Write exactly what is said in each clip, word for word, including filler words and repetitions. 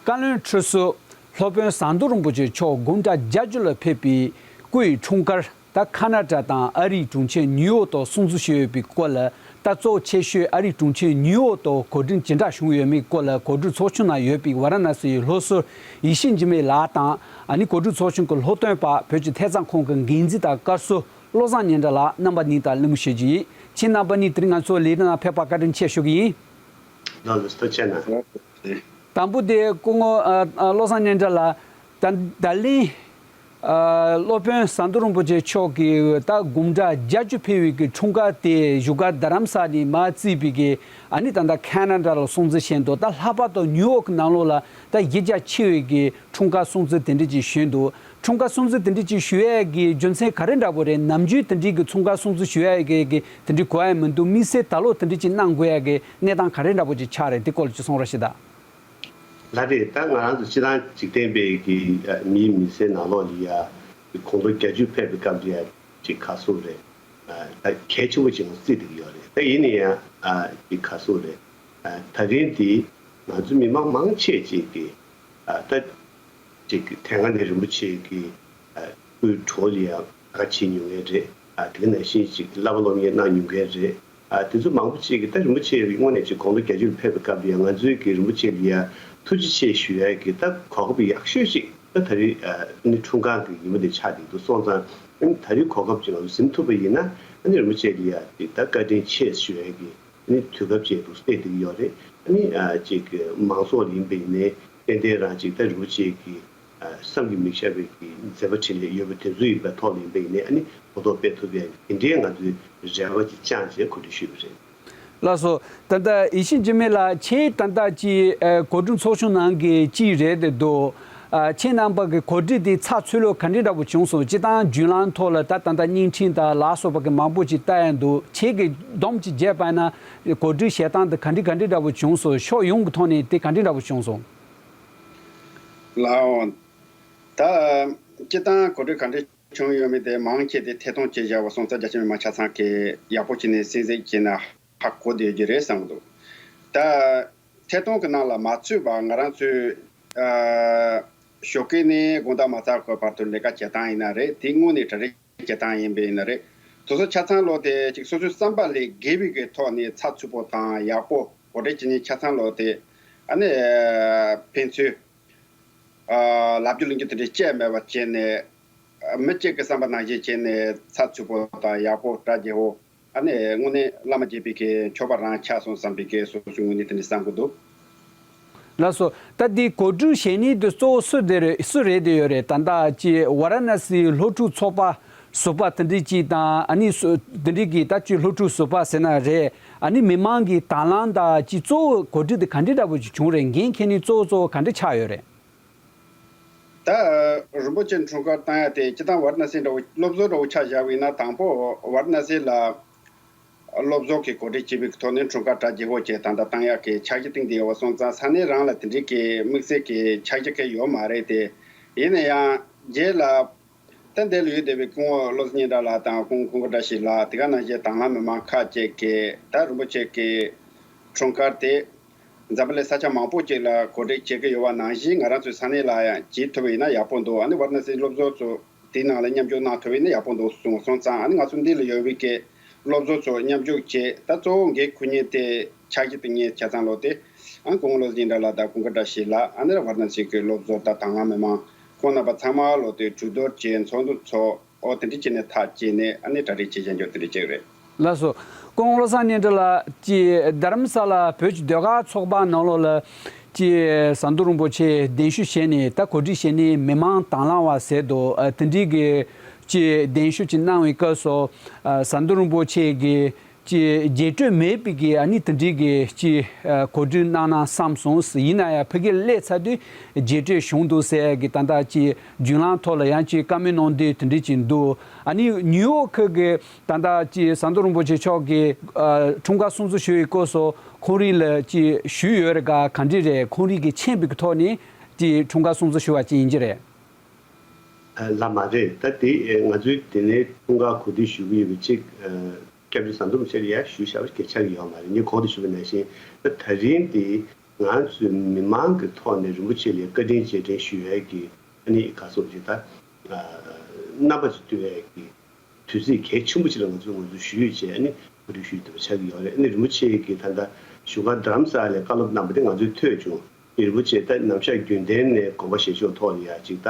བཀའ་བློན་ཁྲི་ཟུར་སློབ་དཔོན་ཟམ་གདོང་རིན་པོ་ཆེ་མཆོག་དགུང་གྲངས་བརྒྱད་ཅུ་ལ་ཕེབས་པའི་སྐུའི་འཁྲུངས་སྐར་ད་ཁ་ན་ཌ་དང་ཨ་རིའི་གྲོང་ཁྱེར་ནིའུ་ཡོག་ཏུ་སྲུང་བརྩི་ཞུས་ཡོད་པའི་སྐོར་ལ། ད་གཙོ་ཆེ་ཤོས་ཨ་རིའི་གྲོང་ཁྱེར་ནིའུ་ཡོག་ཏུ་གོ་སྒྲིག་ཇི་འདྲ་བྱུང་ཡོད་མེད་སྐོར་ལ། གོ་སྒྲིག་ཚོགས་ཆུང་ནང་ཡོད་པའི་ཝཱ་ར་ཎ་སིའི་སློབ་ཟུར་ཡེ་ཤེས་འཇིགས་མེད་ལགས་དང་། ཨ་ནི་གོ་སྒྲིག་ཚོགས་ཆུང་གི་སློབ་སྟོན་པ་བོད་ཀྱི་ཐད་གཙང་ཁང་གི་འགན་འཛིན་དང་བཀའ་ཟུར་བློ་བཟང་སྙན་གྲགས་ལགས། རྣམ་པ་གཉིས་དང་གླེང་མོལ་ཞུ་རྒྱུ་ཡིན། ཁྱེད་རྣམ་པ་གཉིས་དེ་རིང་ང་ཚོའི་ལས་རིམ་ནང་ཕེབས་པར་བཀའ་དྲིན་ཆེ་ཞུ་གི་ཡིན། ལགས་ལགས་སོ། ཐུགས་རྗེ་གནང་། དང་པོ་དེ་སྐུ་ངོ་ཨ་ཨ་བློ་བཟང་སྙན་གྲགས་ལགས། ད་ད་ལན་ཨ་སློབ་དཔོན་ཟམ་གདོང་རིན་པོ་ཆེ་མཆོག་གི་ད་དགུང་གྲངས་བརྒྱད་ཅུ་ཕེབས་པའི་གི་འཁྲུངས་སྐར་དེ་བཞུགས་སྒར་རྡ་རམ་ས་ནས་མར་བརྩིས་པའི་གི་ཨ་ནི་ད་ལྟ་ཁ་ན་ཌ་ལ་སྲུང་བརྩི་བྱས་འདུག་ད་ལྷག་པར་དུ་ནིའུ་ཡོག་གི་ནང་ལོགས་ལ་ད་གཞི་རྒྱ་ཆེ་བའི་གི་འཁྲུངས་སྐར་སྲུང་བརྩི་དེ་འདྲ་ཅིག་ཞུས་འདུག་འཁྲུངས་སྐར་སྲུང་བརྩི་དེ་འདྲ་ཅིག་ཞུ་ཡས་ཀྱི་རྒྱུ་མཚན་ག་རེ་འདྲ་པོ་རེད། ནམ་རྒྱུན་དེ་འདྲའི་གི་འཁྲུངས་སྐར་སྲུང་བརྩི་ཞུ་ཡས་ཀྱི་གི་དེ་འདྲའི་གོ་ཡ་མི་འདུག་དམིགས་བསལ་ད་ལོ་དེ་འདྲ་ཅིག་གནང་དགོས་ཡ་གི་གནས་སྟངས་ག་རེ་འདྲ་པོ་ཅིག་ཆགས་རེད། དེ་སྐོར་ལ་ཅིག་གསུང་རོགས་ཞུ་དང་། ལགས་རེད། ད་ང་རང་ཚོ་སྤྱི་བཏང་འཇིག་རྟེན་པའི་གི་མིའི་མི་ཚེའི་ནང་ལོགས་ལ་ཡ་དགུང་ལོ་བརྒྱད་ཅུ་ཕེབས་པའི་སྐབས་ལ་ཡ་ཅིག་ག་ཟེར་རེད། ད་གལ་ཆེན་པོ་ཅིག་ང་ཚོ་བརྩིས་བསྡད་ཀྱི་ཡོད་རེད། ད་ཡིན་ན་ཡང་ཅིག་ག་ཟེར་རེད། ད་རིང་འདི་ང་ཚོ་མི་མང་མང་ཆེ་ཅིག་གིས་ད་ཅིག་གི་དེ་སྔ་ནས་རིན་པོ་ཆེ་གི་སྐུའི་གྲོགས་ལ་ཡང་ལས་ཀ་བྱེད་མྱོང་མཁན་རེད། ཨ་དེ་ག་ནང་བཞིན་ཅིག་བསླབ་པ་སློབ་གཉེར་གནང་མྱོང་མཁན་རེད། ཨ་དེ་ཚོ་མང་པོ་ཅིག་གིས་ད་རིན་པོ་ཆེ་གི་དངོས་གནས་ཅིག་དགུང་ལོ་བརྒྱད་ཅུ་ལ་ཕེབས་པའི་སྐབས་ལ་ཡང་ང་ཚོའི་གི་རིན་པོ་ཆེ་ལ་ཡང་ཐུགས་རྗེ་ཆེ་ཞུ་ཡ་གི་ད་གོ་སྐབས་ཡག་ཤོས་ཅིག་ད་ད་རེས་ཨ་ནི་འཁྲུངས་སྐར་གི་ཉིན་མོ་དེ་ཆགས་བསྡད་འདུག་སོང་ཙང་ཨ་ནི་ད་རེས་གོ་སྐབས་ཅིག་ང་ཚོ་ཟིན་ཐུབ་པ་ཡིན་ན་ཨ་ནི་རིན་པོ་ཆེ་ལ་ཡང་ཅིག་ད་བཀའ་དྲིན་ཆེ་ཞུ་ཡ་གི་ཨ་ནི་དུས་སྐབས་ཅིག་ཏུ་སླེབས་བསྡད་ཀྱི་ཡོད་རེད། ཨ་ནི་ཨ་ཅིག་གི་མང་ཚོགས་ལ་ཡིན་པ་ཡིན་ནའི་ཏན་ཏན་རང་ཅིག་ད་རིན་པོ་ཆེ་གི་ཨ་བསམ་གྱིས་མི་ཁྱབ་པའི་གི་མཛད་པ་འཕྲིན་ལས་ཡོད་པ་དེ་ཚོ་ཡིན་པའི་ཐོག་ལ་ཡིན་པ་ཡིན་ནའི་ཨ་ནི་གོ་རྟོགས་སྤེལ་ཐུབ་ཡ་དེ་འདྲའི་ང་ཚོའི་རེ་བ་ཅིག་བཅངས་བྱས་གོ་སྒྲིག་ཞུས་པ་རེད། ལགས་སོ། ད་ལྟ་ཡེ་ཤེས་འཇིགས་མེད་ལགས། ཁྱེད་ད་ལྟ་ཅིག་ཨ་གོ་སྒྲིག་ཚོགས་ཆུང་ནང་གི་གཅིག་རེད་དེ་འདུག་ཨ་ཁྱེད་རྣམ་པ་གི་གོ་སྒྲིག་དེ་ཚགས་ཚུད་ལུགས་ག་འདྲ་འདྲ་པོ་བྱུང་སོང་། སྤྱིར་བཏང་བརྒྱུད་ལམ་ཐོག་ལ་ད་ད་ལྟ་བརྙན་འཕྲིན་དང་ལ་སོགས་པ་གི་མང་པོ་ཅིག་ལྟ་ཡ་འདུག་ཁྱེད་ཀྱིས་སྡོམ་ཅིག་བརྒྱབ་པ་ན་གོ་སྒྲིག་བྱེད་སྟངས་དེ་ག་འདྲ་ག་འདྲ་འདྲ་པོ་བྱུང་སོང་། ཕྱོགས་ཡོངས་ཀྱི་ཐོག་ནས་དེ་ག་འདྲ་འདྲ་པོ་བྱུང་སོང་། ལགས་འོང་། ད་སྤྱིར་བཏང་གོ་སྒྲིག་ག་འདྲ་བྱུང་ཡོད་མེད་དེ་མང་ཆེ་དེ་ཐད་གཏོང་བྱས་བཞག་པ་སོང་ཙང་རྒྱ་ཆེ་མི་མང་ཆ་ཚང་གིས་ཡག་པོ་བྱས་ནས་གསན་གཟིགས་བྱས་ན་ཧ་གོ་བསྡད་ཀྱི་རེད་བསམ་གྱི་འདུག་ད་ཐད་གཏོང་གི་ནང་ལ་མ་ཚུད་པ་ང་རང་ཚོའི་ཨ་ཞོགས་ཀས་ནས་དགོང་དག་མ་ཚར་གི་བར་དུ་ལས་ཀ་བྱེད་སྟངས་ཡིན་ན་རེད། དེ་དངོས་གནས་གྲ་སྒྲིག་བྱེད་སྟངས་ཡིན་པ་ཡིན་ན་རེད། དེ་ཚོ་ཆ་ཚང་ལོ་དེ་ཅིག་སོ་སོའི་བསམ་པ་ལས་བརྒལ་བའི་གི་ཐོག་ནས་ཚགས་ཚུད་པོ་དང་ཡག་པོ་གོ་སྒྲིག་བྱེད་མཁན་ཆ་ཚང་ལོ་དེ་ཨ་ནི་ཕན་ཚུན་ལབ་རྒྱུ་གླེང་རྒྱུ་དེ་འདྲ་བཅས་མེད་པ་བྱས་ནས་མི་གཅིག་གི་བསམ་པ་ནང་བཞིན་བྱས་ནས་ཚགས་ཚུད་པོ་དང་ཡག་པོ་གྲ་རྒྱས་པོ། ཨ་ནི་དངོས་གནས་བླ་མ་དགྱེས་པའི་གི་མཆོད་པ་རང་ཆགས་སོང་བསམ་པའི་གི་སོ་སོའི་ངོས་ནས་དེ་འདྲ་བསམ་གྱི་འདུག་ལགས་སོ། ད་འདི་གོ་སྒྲིག་བྱེད་མཁན་དེ་གཙོ་བོ་སུ་དེ་རེད། སུ་རེད་དེ་ཡོད་རེད། ད་ལྟ་ཅིག་ཝཱ་ར་ཎ་སིའི་སློབ་ཕྲུག་ཚོགས་པ་ཟུར་པ་དེ་འདྲ་ཅིག་དང་། ཨ་ནི་སུ་དེ་འདྲ་གི་ད་ཅིག་སློབ་ཕྲུག་ཟུར་པ་ཟེར་ན་རེད། ཨ་ནི་མི་མང་གི་དང་བླངས་དང་ཅིག་གཙོ་བོ་གོ་སྒྲིག་དེ་ག་འདྲ་འདྲ་པོ་ཅིག་བྱུང་རེད། འགན་འཁྱེར་མཁན་གཙོ་བོ་གཙོ་བོ་ག་འདྲ་ཆགས་ཡོད་རེད། ད་རིན་པོ་ཆེ་འཁྲུངས་སྐར་བཏང་ཡ་དེ་སྤྱིར་བཏང་ཝཱ་ར་ཎ་སི་འདྲ་བོ་སློབ་གཙོ་འདྲ་བོ་ཆ་བཞག་པ་ཡིན་ན་དང་པོ་ཝཱ་ར་ཎ་སི་ལ་སློབ་གཙོ་གིས་གོ་སྒྲིག་བྱས་པའི་ཐོག་ནས་འཁྲུངས་སྐར་གྲ་རྒྱས་པོ་བྱས་ད་ལྟ་བཏང་ཡག་གི་འཆར་གཞི་བཏིང་བསྡད་ཡོད་པ་སོང་ཙང་ས་གནས་རང་ལ་དེ་འདྲའི་གི་དམིགས་བསལ་གྱི་འཆར་གཞི་གི་ཡོད་མ་རེད་དེ། ཡིན་ན་ཡང་རྗེས་ལ་ད་འདི་ལ་ཡོད་བསྡད་པའི་སྐུ་ངོ་བློ་བཟང་སྙན་གྲགས་ལགས་དང་སྐུ་ངོ་ཀུན་དགའ་བཀྲ་ཤིས་ལགས། དེ་ག་ནང་བཞིན་དང་བླངས་མི་མང་ཁག་ཅིག་གིས་ད་རིན་པོ་ཆེ་གི་འཁྲུངས་སྐར་དེ་འཛམ་བུ་གླིང་ས་ཆ་མང་པོ་ཅིག་ལ་གོ་སྒྲིག་བྱེད་ཀྱི་ཡོད་པ་ནང་བཞིན་ང་རང་ཚོའི་ས་གནས་ལ་ཡང་བྱེད་ཐུབ་པ་ཡིན་ན་ཡག་པོ་འདུག་ཨ་ནི་ཝཱ་ར་ཎ་སིའི་སློབ་གཙོ་ཚོ་དེའི་ནང་ལ་མཉམ་ཞུགས་གནང་ཐུབ་པ་ཡིན་ན་ཡག་པོ་འདུག་གསུངས་སོང་ཙང་། ཨ་ནི་ང་ཚོ་འདི་ལ་ཡོད་པའི་གི་སློབ་གཙོ་ཚོ་མཉམ་ཞུགས་བྱས། ད་གཙོ་བོ་འགན་འཁུར་མཁན་དེ་འཆར་གཞི་དེ་ངས་ཆ་ཚང་ལོ་དེ་ཨ་ནི་སྐུ་ངོ་བློ་བཟང་སྙན་གྲགས་ལགས་དང་ཀུན་དགའ་བཀྲ་ཤིས་ལགས། ཨ་ནི་ཝཱ་ར་ཎ་སི་གི་སློབ་གཙོ་དང་དང་བླངས་མི་མང་ཁོང་རྣམ་པ་ཚང་མ་ལོ་དེ་གྲོས་བསྡུར་བྱས་ཚོགས་འདུ་ཚོགས། ཨོ་དེ་འདྲ་བྱས་ནས་ཐག་བཅད་ནས་ཨ་ནི་གྲ་སྒྲིག་བྱེད་བཞིན་ཡོད་དེ་འདྲ་བྱས་རེད། ལགས་སོ། སྐུ་ངོ་བློ་བཟང་སྙན་གྲགས་ལགས། ཅིག་རྡ་རམ་ས་ལ་བོད་ཀྱི་ཟློས་གར་ཚོགས་པ་ནང་ལོགས་ལ་ཅིག་ཟམ་གདོང་རིན་པོ་ཆེ་གདན་ཞུ་བྱས་ནས་ད་གོ་སྒྲིག་བྱས་ནས་མི་མང་དང་བླངས་པ་ཟེར་འདུག་ཨ་དེ་འདྲའི་གི་ཅིག་གདན་ཞུ་ཅིག་གནང་བའི་སྐབས་སུ་ཨ་ཟམ་གདོང་རིན་པོ་ཆེ་གི་ཅིག་རྒྱས་སྤྲོས་མེད་པའི་གི་ཨ་ནི་དེ་འདྲའི་གི་ཅིག་ཨ་གོ་སྒྲིག་གནང་ན་བསམ་སོང་ཟེར། ཡིན་ན་ཡང་ཕ་གིར་སླེབས་ཚར་དུས་རྒྱས་སྤྲོས་བྱུང་འདུག་ཟེར་གི་ད་ལྟ་ཅིག་བརྒྱུད་ལམ་ཐོག་ལ་ཡང་ཅིག་བཀའ་མོལ་གནང་དུས་དེ་འདྲ་ཅིག་འདུག་ཨ་ནི་ནིའུ་ཡོག་གི་ད་ལྟ་ཅིག་ཟམ་གདོང་རིན་པོ་ཆེ་མཆོག་གི་ཨ་འཁྲུངས་སྐར་སྲུང་བརྩི་ཞུ་བའི་སྐོར་སོགས་ཁོང་རང་ལ་ཅིག་ཞུས་ཡོད་རེད་ག་ག་འདྲ་རེད། ཁོང་རང་གིས་མཁྱེན་པའི་གི་ཐོག་ནས་ཅིག་འཁྲུངས་སྐར་སྲུང་བརྩི་ཞུ་བ་ཅིག་ཡིན་གྱི་རེད། ཨ་ལགས་མ་རེད། ད་དེ་ཨེ་ང་ཚོའི་དེ་ནས་འཁྲུངས་སྐར་གོ་སྒྲིག་ཞུ་གི་ཡོད་པའི་ཅིག་ཨ་སྐྱབས་རྗེ་ཟམ་གདོང་རིན་པོ་ཆེ་ལ་ཡ་ཞུས་བཞག་པ་གལ་ཆགས་ཀྱི་ཡོད་མ་རེད། ངས་གོང་དུ་ཞུས་པ་ནང་བཞིན་ད་ད་རིང་དེ་ ང་ཚོའི་མི་མང་གི་ཐོག་ནས་རིན་པོ་ཆེ་ལ་བཀའ་དྲིན་རྗེས་དྲན་ཞུ་ཡས་ཀྱི་ཨ་ནི་ག་སོགས་ཅིག་ད་རྣམ་པ་ཅིག་བསྟོད་ཡས་ཀྱི་དུས་ཚིགས་གལ་ཆེན་པོ་ཅིག་ལ་ང་ཚོས་ངོས་འཛིན་ཞུས་བྱས་ཨ་ནི་གོ་སྒྲིག་ཞུས་བསྡད་པ་ཆགས་ཀྱི་ཡོད་རེད། ཨ་ནི་རིན་པོ་ཆེ་གིས་ད་ལྟ་བཞུགས་སྒར་རྡ་རམ་ས་ལ་བཀའ་སློབ་གནང་བ་དེ་ང་ཚོས་ཐོས་བྱུང་། རིན་པོ་ཆེ་ད་ནམ་ཞག་རྒྱུན་ལྡན་ནས་དགོངས་པ་བཞེས་ཕྱོགས་ཐོག་ལ་ཡ་ཅིག་ད་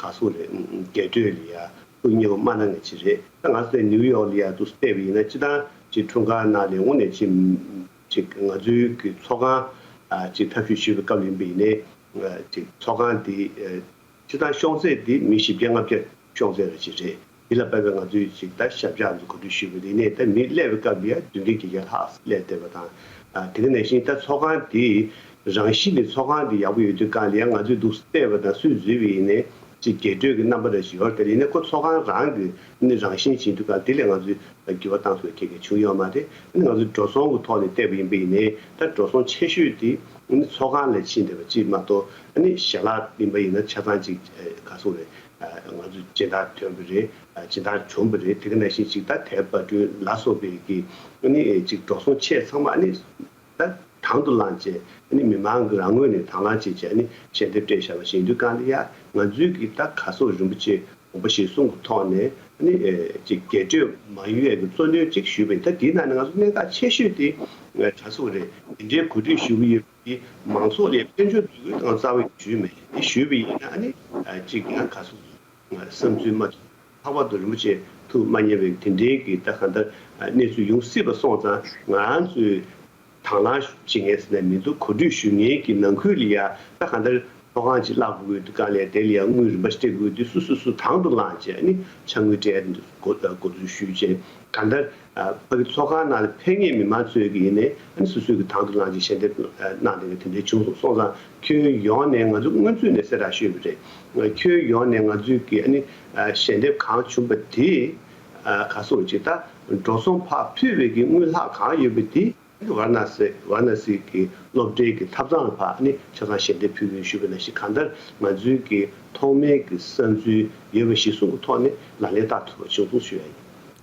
ག་སོགས་རེད། རྒྱས་སྤྲོས་ལ་ཡ་སྐུ་ཉེ་བོ་མ་གནང་ངེས་ཅིག་རེད། ད་ང་ཚོ་ནིའུ་ཡོག་ལ་ཡ་འདུག་བལྟས་པ་ཡིན་ན་སྤྱི་བཏང་ཅིག་འཁྲུངས་སྐར་ནང་ལ་དངོས་གནས་ཅིག་ཅིག་ང་ཚོའི་གི་ཚོགས་ཁང་ཨ་ཅིག་འཐབ་ཇུས་ཞུས་པའི་སྐབས་ཡིན་པ་ཡིན་ནའི་ཅིག་ཚོགས་ཁང་དེ་སྤྱི་བཏང་ཤོང་ཚད་དེ་མི་བཞི་བརྒྱ་ལྔ་བརྒྱ་ཤོང་ཚད་རེ་ཅིག་རེད། འདི་ལ་དཔག་པའི་ང་ཚོས་ཅིག་ད་ཞབས་བཅགས་འདི་གོ་སྒྲིག་ཞུས་པ་དེ་ནས་ད་མི་སླེབས་པའི་སྐབས་ལ་ཡ་བདུན་བརྒྱ་བརྒྱད་བརྒྱ་ལྷག་སླེབས་བསྡད་པ་དང་། ཨ་དེ་ག་ནང་བཞིན་ད་ཚོགས་ཁང་དེ་རང་བཞིན་གྱི་ཚོགས་ཁང་དེ་ཡག་པོ་ཡོད་དུས་གང་ལ་ཡ་ང་ཚོས་འདུག་བལྟས་པ་དང་སུས་འཛུལ་བ་ཡིན་ནའི་ཅིག་རྒྱས་སྤྲོས་ཀྱི་རྣམ་པ་རེ་ཞིག་ཡོད་རེད། དེ་ཡིན་ནའི་ཁོ་ཚོགས་ཁང་རང་གི་ནི་རང་བཞིན་བྱེད་དུས་གང་དེ་ལས་ང་ཚོས་འགྱུར་བ་བཏང་ཐུབ་པའི་ཁེ་ཁེ་བྱུང་ཡོད་མ་རེད། ཨ་ནི་ང་ཚོས་འགྲོ་སོང་གི་ཐོག་ནས་བལྟས་པ་ཡིན་པ་ཡིན་ནའི་ད་འགྲོ་སོང་ཆེ་ཤོས་དེ་ཨ་ནི་ཚོགས་ཁང་ལ་ཕྱིན་བསྡད་པ་ཅིག་མ་གཏོགས་ཨ་ནི་ཞལ་ལག་ཡིན་པ་ཡིན་ན་ཆ་ཚང་ཅིག་ག་སོང་རེད། ང་ཚོས་སྦྱིན་བདག་ཐོན་པ་རེད། སྦྱིན་བདག་བྱུང་བ་རེད། དེ་ག་ནང་བཞིན་ཅིག་ད་དེབ་པར་སྐྲུན་ལ་སོགས་པའི་གི་ཨ་ནི་ཅིག་འགྲོ་སོང་ཆེ་ཚང་མ་ཨ་ནི་ད་དང་དུ་བླངས་བྱས་ཨ་ནི་མི་མང་གི་རང་ངོས་ནས་དང་བླངས་བྱས་བྱས་ཨ་ནི་ཞལ་འདེབས་སྤྲད་བཞག་པ་ཞིག་ཡིན་དུས་གང་ལ་ཡ་ང་ཚོའི་གི་ད་ག་སོགས་རིན་པོ་ཆེ་དགོངས་པ་བཞེས་གསུང་གི་ཐོག་ནས་ཨ་ནི་ཅིག་རྒྱས་སྤྲོས་མ་ཡོང་ཡས་ཀྱི་གཙོ་གནད་ཅིག་ཞུས་པ་ཡིན། ད་དེའི་ནང་ནས་ང་ཚོ་གནད་འགག་ཆེ་ཤོས་དེ་ག་སོགས་རེད། དེ་འདྲའི་གོ་སྒྲིག་ཞུ་གི་ཡོད། དེ་མང་ཚོགས་ལ་དཔལ་འབྱོར་འཛུགས་སྐྲུན་དང་རྩ་བའི་ཞུས་མེད། དེ་ཞུས་པ་ཡིན་ན་ཨ་ནི་ཅིག་ཡང་ག་སོགས་བསམ་ཚུལ་མ་ལྷག་པར་དུ་རིན་པོ་ཆེ་ཐུགས་མ་མཉེས་པའི་དེ་འདྲའི་གི་ད་གང་ལྟར་གནས་ཚུལ་ཡོང་སྲིད་པ་སོང་ཙང་ང་རང་ཚོས་དང་བླངས་བྱེད་མཁན་ཟེར་ནས་མི་འདུག་གོ་སྒྲིག་ཞུ་མཁན་གྱི་ནང་ཁུལ་ལ་ཡ་ད་གང་ལྟར་ཚོགས་ཁང་ཅིག་གླ་དགོས་ཀྱི་འདུག་ག་ལས་དེ་ལ་ཡ་དངུལ་རིན་པ་ཞིག་སྤྲད་དགོས་ཀྱི་འདུག་སུ་སུ་སུ་དང་དུ་བླངས་བྱས་ནི་ཕྱག་དངུལ་སྤྲད་འདུག་གོ་གོ་སྒྲིག་ཞུས་བྱས་གང་ལྟར། ཨ་ཕ་གི་ཚོགས་ཁང་ནང་ལ་ཕེབས་མཁན་མི་མང་ཚོས་ཀྱི་ཡིན་ནའི་ཨ་ནི་སོ་སོའི་གི་དང་དུ་བླངས་ཀྱི་ཞལ་འདེབས་གནང་བསྡད་མཁན་དེ་འདྲའི་བྱུང་སོང་། སོང་ཙང་ཁྱོན་ཡོངས་ནས་ང་ཚོ་སྔོན་ཚུད་ནས་གསལ་བསྒྲགས་ཞུས་པ་རེད། ཁྱོན་ཡོངས་ནས་ང་ཚོའི་གི་ཨ་ནི་ཞལ་འདེབས་གང་བྱུང་བ་དེ་ག་སོགས་ཅིག་ད་འགྲོ་སོང་ཕར་ཕུལ་བའི་གི་དངུལ་ལྷག་གང་ཡོད་པ་དེ་ཝཱ་ར་ཎ་སི་ཝཱ་ར་ཎ་སི་གི་སློབ་གྲྭའི་གི་ཐབ་ཚང་ལ་ཕར་ཨ་ནི་ཆ་ཚང་ཞལ་འདེབས་ཕུལ་བའི་ཞུས་པ་ནང་བཞིན་གང་ལྟར་ང་ཚོའི་གི་ཐོག་མའི་གི་བསམ་ཚུལ་ཡོད་པ་གཞིར་བཟུང་གི་ཐོག་ནས་ལག་ལེན་བསྟར་ཐུབ་པ་བྱུང་སོང་ཞུ་ཡ་ཡིན།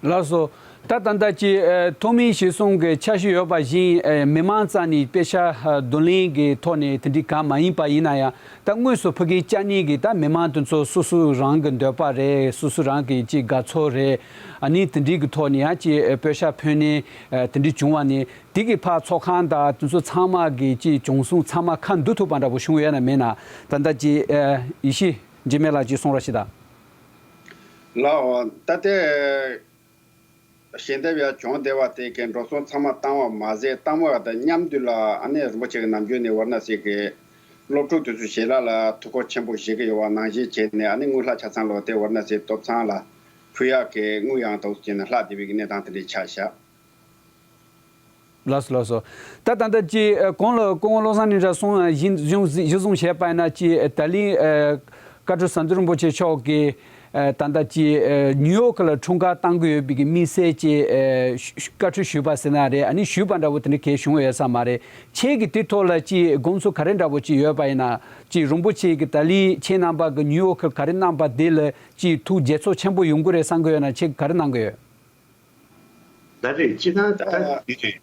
ལགས་སོ། ད་ད་ལྟ་ཀྱི་ཨ་ཐོག་མའི་གཞིར་བཟུང་གི་འཆར་གཞི་ཡོད་པ་བཞིན་ཨ་མི་མང་རྩ་ནས་པེ་ཤ་ཨ་བསྡུ་ལེན་གྱི་ཐོག་ནས་དེ་འདྲའི་གང་མ་ཡིན་པ་ཡིན་ན་ཡང་ད་དངོས་སུ་ཕ་གིར་བཅར་མཁན་གྱི་ད་མི་མང་དེ་ཚོ་སོ་སོ་རང་གི་འདོད་པ་རེད། སོ་སོ་རང་གི་ཅིག་དགའ་ཚོར་རེད། ཨ་ནི་དེ་འདྲའི་གི་ཐོག་ནས་ཡང་ཅིག་ཨ་པེ་ཤ་ཕུལ་མཁན་ཨ་དེ་འདྲའི་བྱུང་བ་ནི་དེ་གི་ཕར་ཚོགས་ཁང་དང་དེ་ཚོ་ཚང་མ་གི་ཅིག་བྱུང་སོང་ཚང་མ་ཁ་འདུ་ཐུབ་པ་འདྲ་པོ་བྱུང་ཡོད་ན་མེད་ན། ད་ལྟ་ཅིག་ཨ་ཡེ་ཤེས་འཇིགས་མེད་ལགས་ཅིག་གསུང་རོགས་བྱེད་དང་། ལགས་འོ། ད་ལྟའི་ཞལ་འདེབས་ཡར་བྱུང་བསྡད་པ་དེ་གའི་འགྲོ་སོང་ཚང་མ་བཏང་བ་མ་ཟད་བཏང་བ་དང་མཉམ་དུ་ལ་ཨ་ནེ་རིན་པོ་ཆེ་གི་ནམ་རྒྱུན་ནས་ཝཱ་ར་ཎ་སི་གི་སློབ་ཕྲུག་དེ་ཚོ་ཞལ་ལག་ལ་ཐུགས་ཁུར་ཆེན་པོ་བཞེས་ཀྱི་ཡོད་པ་ནང་བཞིན་བྱས་ནས་ཨ་ནེ་དངུལ་ལྷག་ཆ་ཚང་ལོག་དེ་ཝཱ་ར་ཎ་སི་ཐོབ་ཚང་ལ་ཕུལ་ཡག་གི་དངུལ་ཡང་དོགས་ཟོན་བྱས་ནས་ལྷག་བསྡད་པའི་གནས་སྟངས་དེ་འདྲ་ཆགས་བཞག་ལགས་སོ་ལགས་སོ། ད་ད་ལྟ་ཅི་ཨ་གོང་ལ་སྐུ་ངོ་བློ་བཟང་སྙན་གྲགས་གསུངས་གཞི་གཞི་གཞི་བཟུང་བྱས་པ་ཡིན་ན་ཅི་ད་ལན་ཨ་བཀའ་ཁྲི་ཟམ་གདོང་རིན་པོ་ཆེ་མཆོག་གིས་ཨ་ད་ལྟ་ཅི་ཨ་ནིའུ་ཡོག་ལ་འཁྲུངས་སྐར་བཏང་གི་ཡོད་པའི་གི་དམིགས་བསལ་ཅི་ཨ་ཞུ་བཀའ་འཁྲོལ་ཞུས་པ་ཟེར་ན་རེད། ཨ་ནི་ཞུས་པ་འདྲ་བོ་དེ་འདྲ་གས་བྱུང་ཡོད་ས་མ་རེད། ཁྱེད་ཀྱིས་དེ་ཐོག་ལ་ཅི་དགོངས་ཚུལ་ག་རེ་འདྲ་བོ་ཅི་ཡོད་པ་ཡིན་ན། ཅི་རིན་པོ་ཆེ་གིས་ད་ལན་ཁྱེད་རྣམ་པ་གི་ནིའུ་ཡོག་ག་རེ་གནང་པ་དེ་ལ་ཅི་ཐུགས་དགྱེས་ཚོར་ཆེན་པོ་ཡོང་གི་རེད་བསམ་གི་ཡོད་ན། ཁྱེད་ཀྱིས་ག་རེ་གནང་གི་ཡོད། ད་རེས་སྤྱི་བཏང་ད་ཨ་འདི་རེད།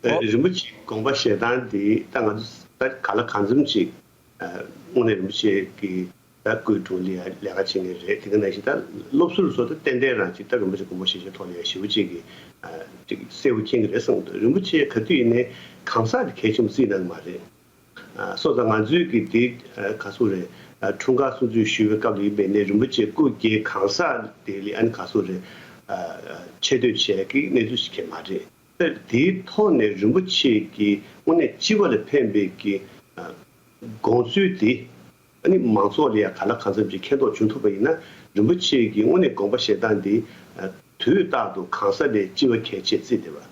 ཨ་ཨོ། རིན་པོ་ཆེའི་དགོངས་པ་བཞེས་སྟངས་འདི་ད་ང་ཚོ་ད་ག་ལ་གང་འཚམ་ཅིག་ཨ་དངོས་གནས་རིན་པོ་ཆེ་གི་ད་སྐུའི་དྲུང་ལ་ཡང་ལས་ཀ་བྱེད་མཁན་རེད། དེ་ག་ནང་བཞིན་ད་སློབ་ཟུར་ཚོ་ད་ཏན་ཏན་རང་ཅིག་ད་རིན་པོ་ཆེ་དགོངས་པ་བཞེས་བྱས་ཐོག་ལ་ཡང་ཞེ་པོ་ཅིག་གི་ཨ་ཅིག་གསལ་པོ་མཁྱེན་གི་རེད་བསམ་གི་འདུག་རིན་པོ་ཆེ་ག་དུས་ཡིན་ནའི་གང་ཟག་དེ་གལ་ཆེན་པོ་བརྩིས་གནང་གི་མ་རེད། ཨ་སོང་ཙང་ང་ཚོའི་གི་དེ་ཨ་ག་ཚོད་རེད། ཨ་འཁྲུངས་སྐར་སྲུང་བརྩི་ཞུ་བའི་སྐབས་ལ་ཡིན་པས་ནས་རིན་པོ་ཆེ་སྐུ་སྒེར་གང་ཟག་དེ་ལ་ཨ་ནི་ག་ཚོད་རེད། ཨ་ཆེ་བསྟོད་བྱེད་ཀྱི་གནས་ཚུལ་ཞིག་གང་མ་རེད། ད་དེའི་ཐོག་ནས་རིན་པོ་ཆེ་གི་དངོས་གནས་སྤྱི་པ་ལ་ཕན་པའི་གི་ཨ་དགོངས་ཚུལ་དེ་ཨ་ནི་མང་ཚོགས་ལ་ཡང་ག་ལ་གང་འཚམ་ཅིག་མཁྱེན་རྟོགས་བྱུང་ཐུབ་པ་ཡིན་ན། རིན་པོ་ཆེ་གི་དངོས་གནས་དགོངས་པ་བཞེས་སྟངས་དེ་ཨ་དུས་རྟག་ཏུ་གང་ཟག་ལས་སྤྱི་པ་གལ་ཆེ་བརྩིས་བསྡད་པ།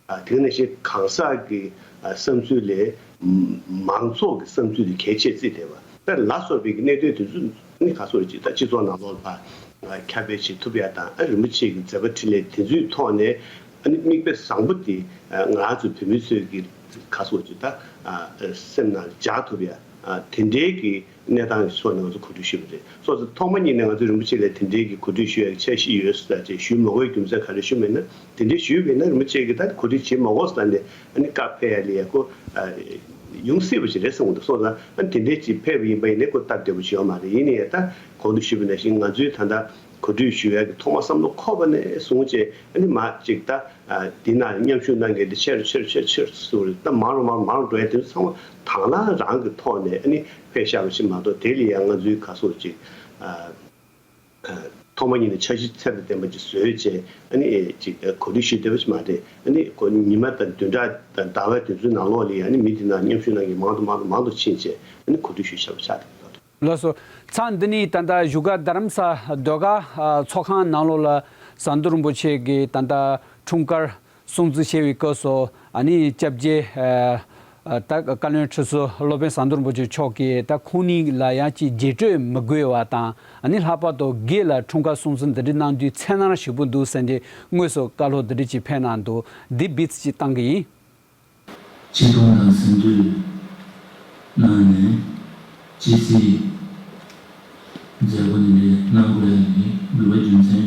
ཨ་དེ་ནང་བཞིན་གང་ཟག་གི་ཨ་བསམ་ཚུལ་ལས་མང་ཚོགས་ཀྱི་བསམ་ཚུལ་དེ་གལ་ཆེ་བརྩིས་བསྡད་པ། ད་ལ་སོགས་པའི་གི་གནད་དོན་དེ་ཚོ་ནི་ག་སོགས་ཅིག་ད་སྤྱི་ཚོགས་ནང་ལོགས་ལ་ཨ་ཁྱབ་སྤེལ་བྱེད་ཐུབ་ཡ་དང་། ཨ་རིན་པོ་ཆེ་གི་མཛད་པ་འཕྲིན་ལས་དེ་ཚོའི་ཐོག་ནས་ཨ་ནི་མིག་དཔེ་བཟང་པོ་དེ་ཨ་ང་ཚོ་བོད་མི་ཚོས་ཀྱི་ག་སོགས་ཅིག་ད་ཨ་སེམས་ནང་འཇགས་ཐུབ་ཡ་ཨ་དེ་འདྲའི་གི་གནས་སྟངས་ཀྱི་ཕྱོགས་ནས་ང་ཚོ་གོ་སྒྲིག་ཞུས་པ་རེད། སོ་སོ་ཐོག་མ་ཉིད་ནས་ང་ཚོས་རིན་པོ་ཆེ་ལ་དེ་འདྲའི་གི་གོ་སྒྲིག་ཞུ་ཡ་གི་འཆར་གཞི་ཡོད་ཟེར་ཅིག་ཞུས་མ་དགོས་རྒྱུ་མཚན་ག་རེ་ཞུ་མེད་ན། དེ་འདྲའི་ཞུས་པ་ཡིན་ན་རིན་པོ་ཆེ་གིས་ད་གོ་སྒྲིག་བྱེད་མ་དགོས་ཟེར་ནས་ཨ་ནི་བཀའ་ཕེབས་ཡ་ལ་ཡ་ཁོ་ཨ་ ཡོང་སྲིད་པ་ཞིག་རེད་བསམ་གྱི་འདུག་སོང་ཙང་ཨ་དེ་འདྲའི་ཅིག་ཕེབས་པ་ཡིན་པ་ཡིན་ནའི་ཁོ་སྟབས་བདེ་པོ་ཞིག་ཡོད་མ་རེད། ཡིན་ནའི་ད་གོང་དུ་ཞུས་པ་ནང་བཞིན་ང་ཚོའི་ད་ལྟ་གོ་སྒྲིག་ཞུ་ཡག་གི་ཐོག་མ་བསམ་བློ་འཁོར་བ་ནས་བཟུང་བྱས་ཨ་ནི་མ་ཅིག་ད་འདི་ན་མཉམ་ཞུགས་གནང་མཁན་དེ་ཆེ་རུ་ཆེ་རུ་ཆེ་རུ་ཆེ་རུ་སུ་རེད། ད་མང་རུ་མང་རུ་མང་རུ་འགྲོ་ཡ་དེ་ཚོ་ཚང་མ་དང་བླངས་རང་གི་ཐོག་ནས་ཨ་ནི་ཕེབས་བཞག་པ་ཞིག་མ་གཏོགས་དེ་ལ་ཡང་ང་ཚོའི་ག་སོགས་ཅིག་ཐོག་མ་ཉིད་ནས་འཆར་གཞི་ཚད་དང་ལྡན་པ་ཅིག་བཟོས་བྱས་ཨ་ནི་ཅིག་གོ་སྒྲིག་ཞུས་བསྡད་པ་ཞིག་མ་རེད། ཨ་ནི་གོ་ཉི་མ་དང་བདུན་ཕྲག་དང་ཟླ་བའི་དུས་ཚོད་ནང་ལོགས་ལ་ཡང་ཨ་ནི་མི་དེ་ན་མཉམ་ཞུགས་གནང་མཁན་མང་དུ་མང་དུ་མང་དུ་ཕྱིན་བྱས་ཨ་ནི་གོ་སྒྲིག་ཞུས་བཞག་པ་ཆགས་བསྡད་ཡོད། ལགས་སོ། ཚང་འདི་ནི་ད་ལྟ་བཞུགས་སྒར་རྡ་རམ་ས་ལ་ཟློས་གར་ཚོགས་ཁང་ནང་ལོགས་ལ་ཟམ་གདོང་རིན་པོ་ཆེ་གི་ད་ལྟ་འཁྲུངས་སྐར་སྲུང་བརྩི་བྱེད་པའི་སྐབས་སུ་ཨ་ནི་སྐྱབས་རྗེ་ད་བཀའ་བློན་ཁྲི་ཟུར་སློབ་དཔོན་ཟམ་གདོང་རིན་པོ་ཆེ་མཆོག་གིས་ད་ཁོང་གཉིས་ལ་ཡང་ཅིག་རྗེས་སྤྲོད་མི་དགོས་པ་དང་ཨ་ནི་ལྷག་པར་དུ་སྒེར་ལ་འཁྲུངས་སྐར་སྲུང་བརྩི་འདི་འདྲ་གནང་རྒྱུའི་འཚེར་སྣང་ཞེ་པོ་འདུག་ཟེར་ཏེ་དངོས་སུ་བཀའ་སློབ་འདི་འདྲ་ཅིག་ཕེབས་གནང་འདུག་འདི་འབུལ་ཚིག་ཅིག་བཏང་གི་ཡིན། ཆེ་མཐོང་དང་ཟིན་བྲིས་གནང་ནས་ཇི་སྲིད་མཛད་སྒོ་འདི་འདྲའི་གནང་དགོས་ཡ་ནི་འདུག་པ་རྒྱུ་མཚན་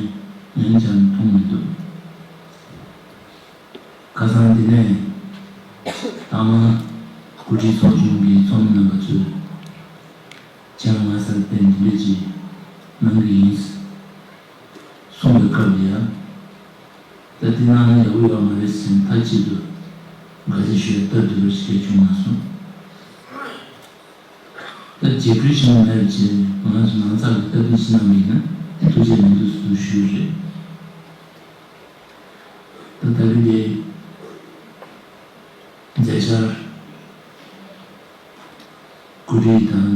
ཡང་ཅང་མཐོང་མི་འདུག་ཁ་སང་འདི་ནས་ད་མ་གོ་སྒྲིག་ཚོགས་ཆུང་གི་ཚོགས་མི་རྣམ་པ་ཚོས་ཅང་མ་ཟད་པའི་འདི་འདྲ་ཅིག་གནང་གི་ཡིན། གསུངས་པའི་སྐབས་ལ་ཡང་། ད་འདི་གནང་ན་ཡག་པོ་ཡོད་མ་རེད་ཟེར་ནས་མཐའ་གཅིག་ཏུ་འགའ་ཞིག་ཞུས་སྟབས་བདེ་བ་ཞིག་བྱུང་མ་སོང་། ད་རྗེས་འགྲོ་ཞིག་མེད་པ་བྱས་ང་ཚོ་ནང་ཚགས་ཀྱི་སྟབས་བདེ་ཞིག་གནང་བ་ཡིན་ན་ཐུགས་རྗེ་མི་འདུག་ཟེར་ཞུས་རེད། ད་ད་རེས་འདི་མཛད་འཆར། གོ་སྒྲིག་དང་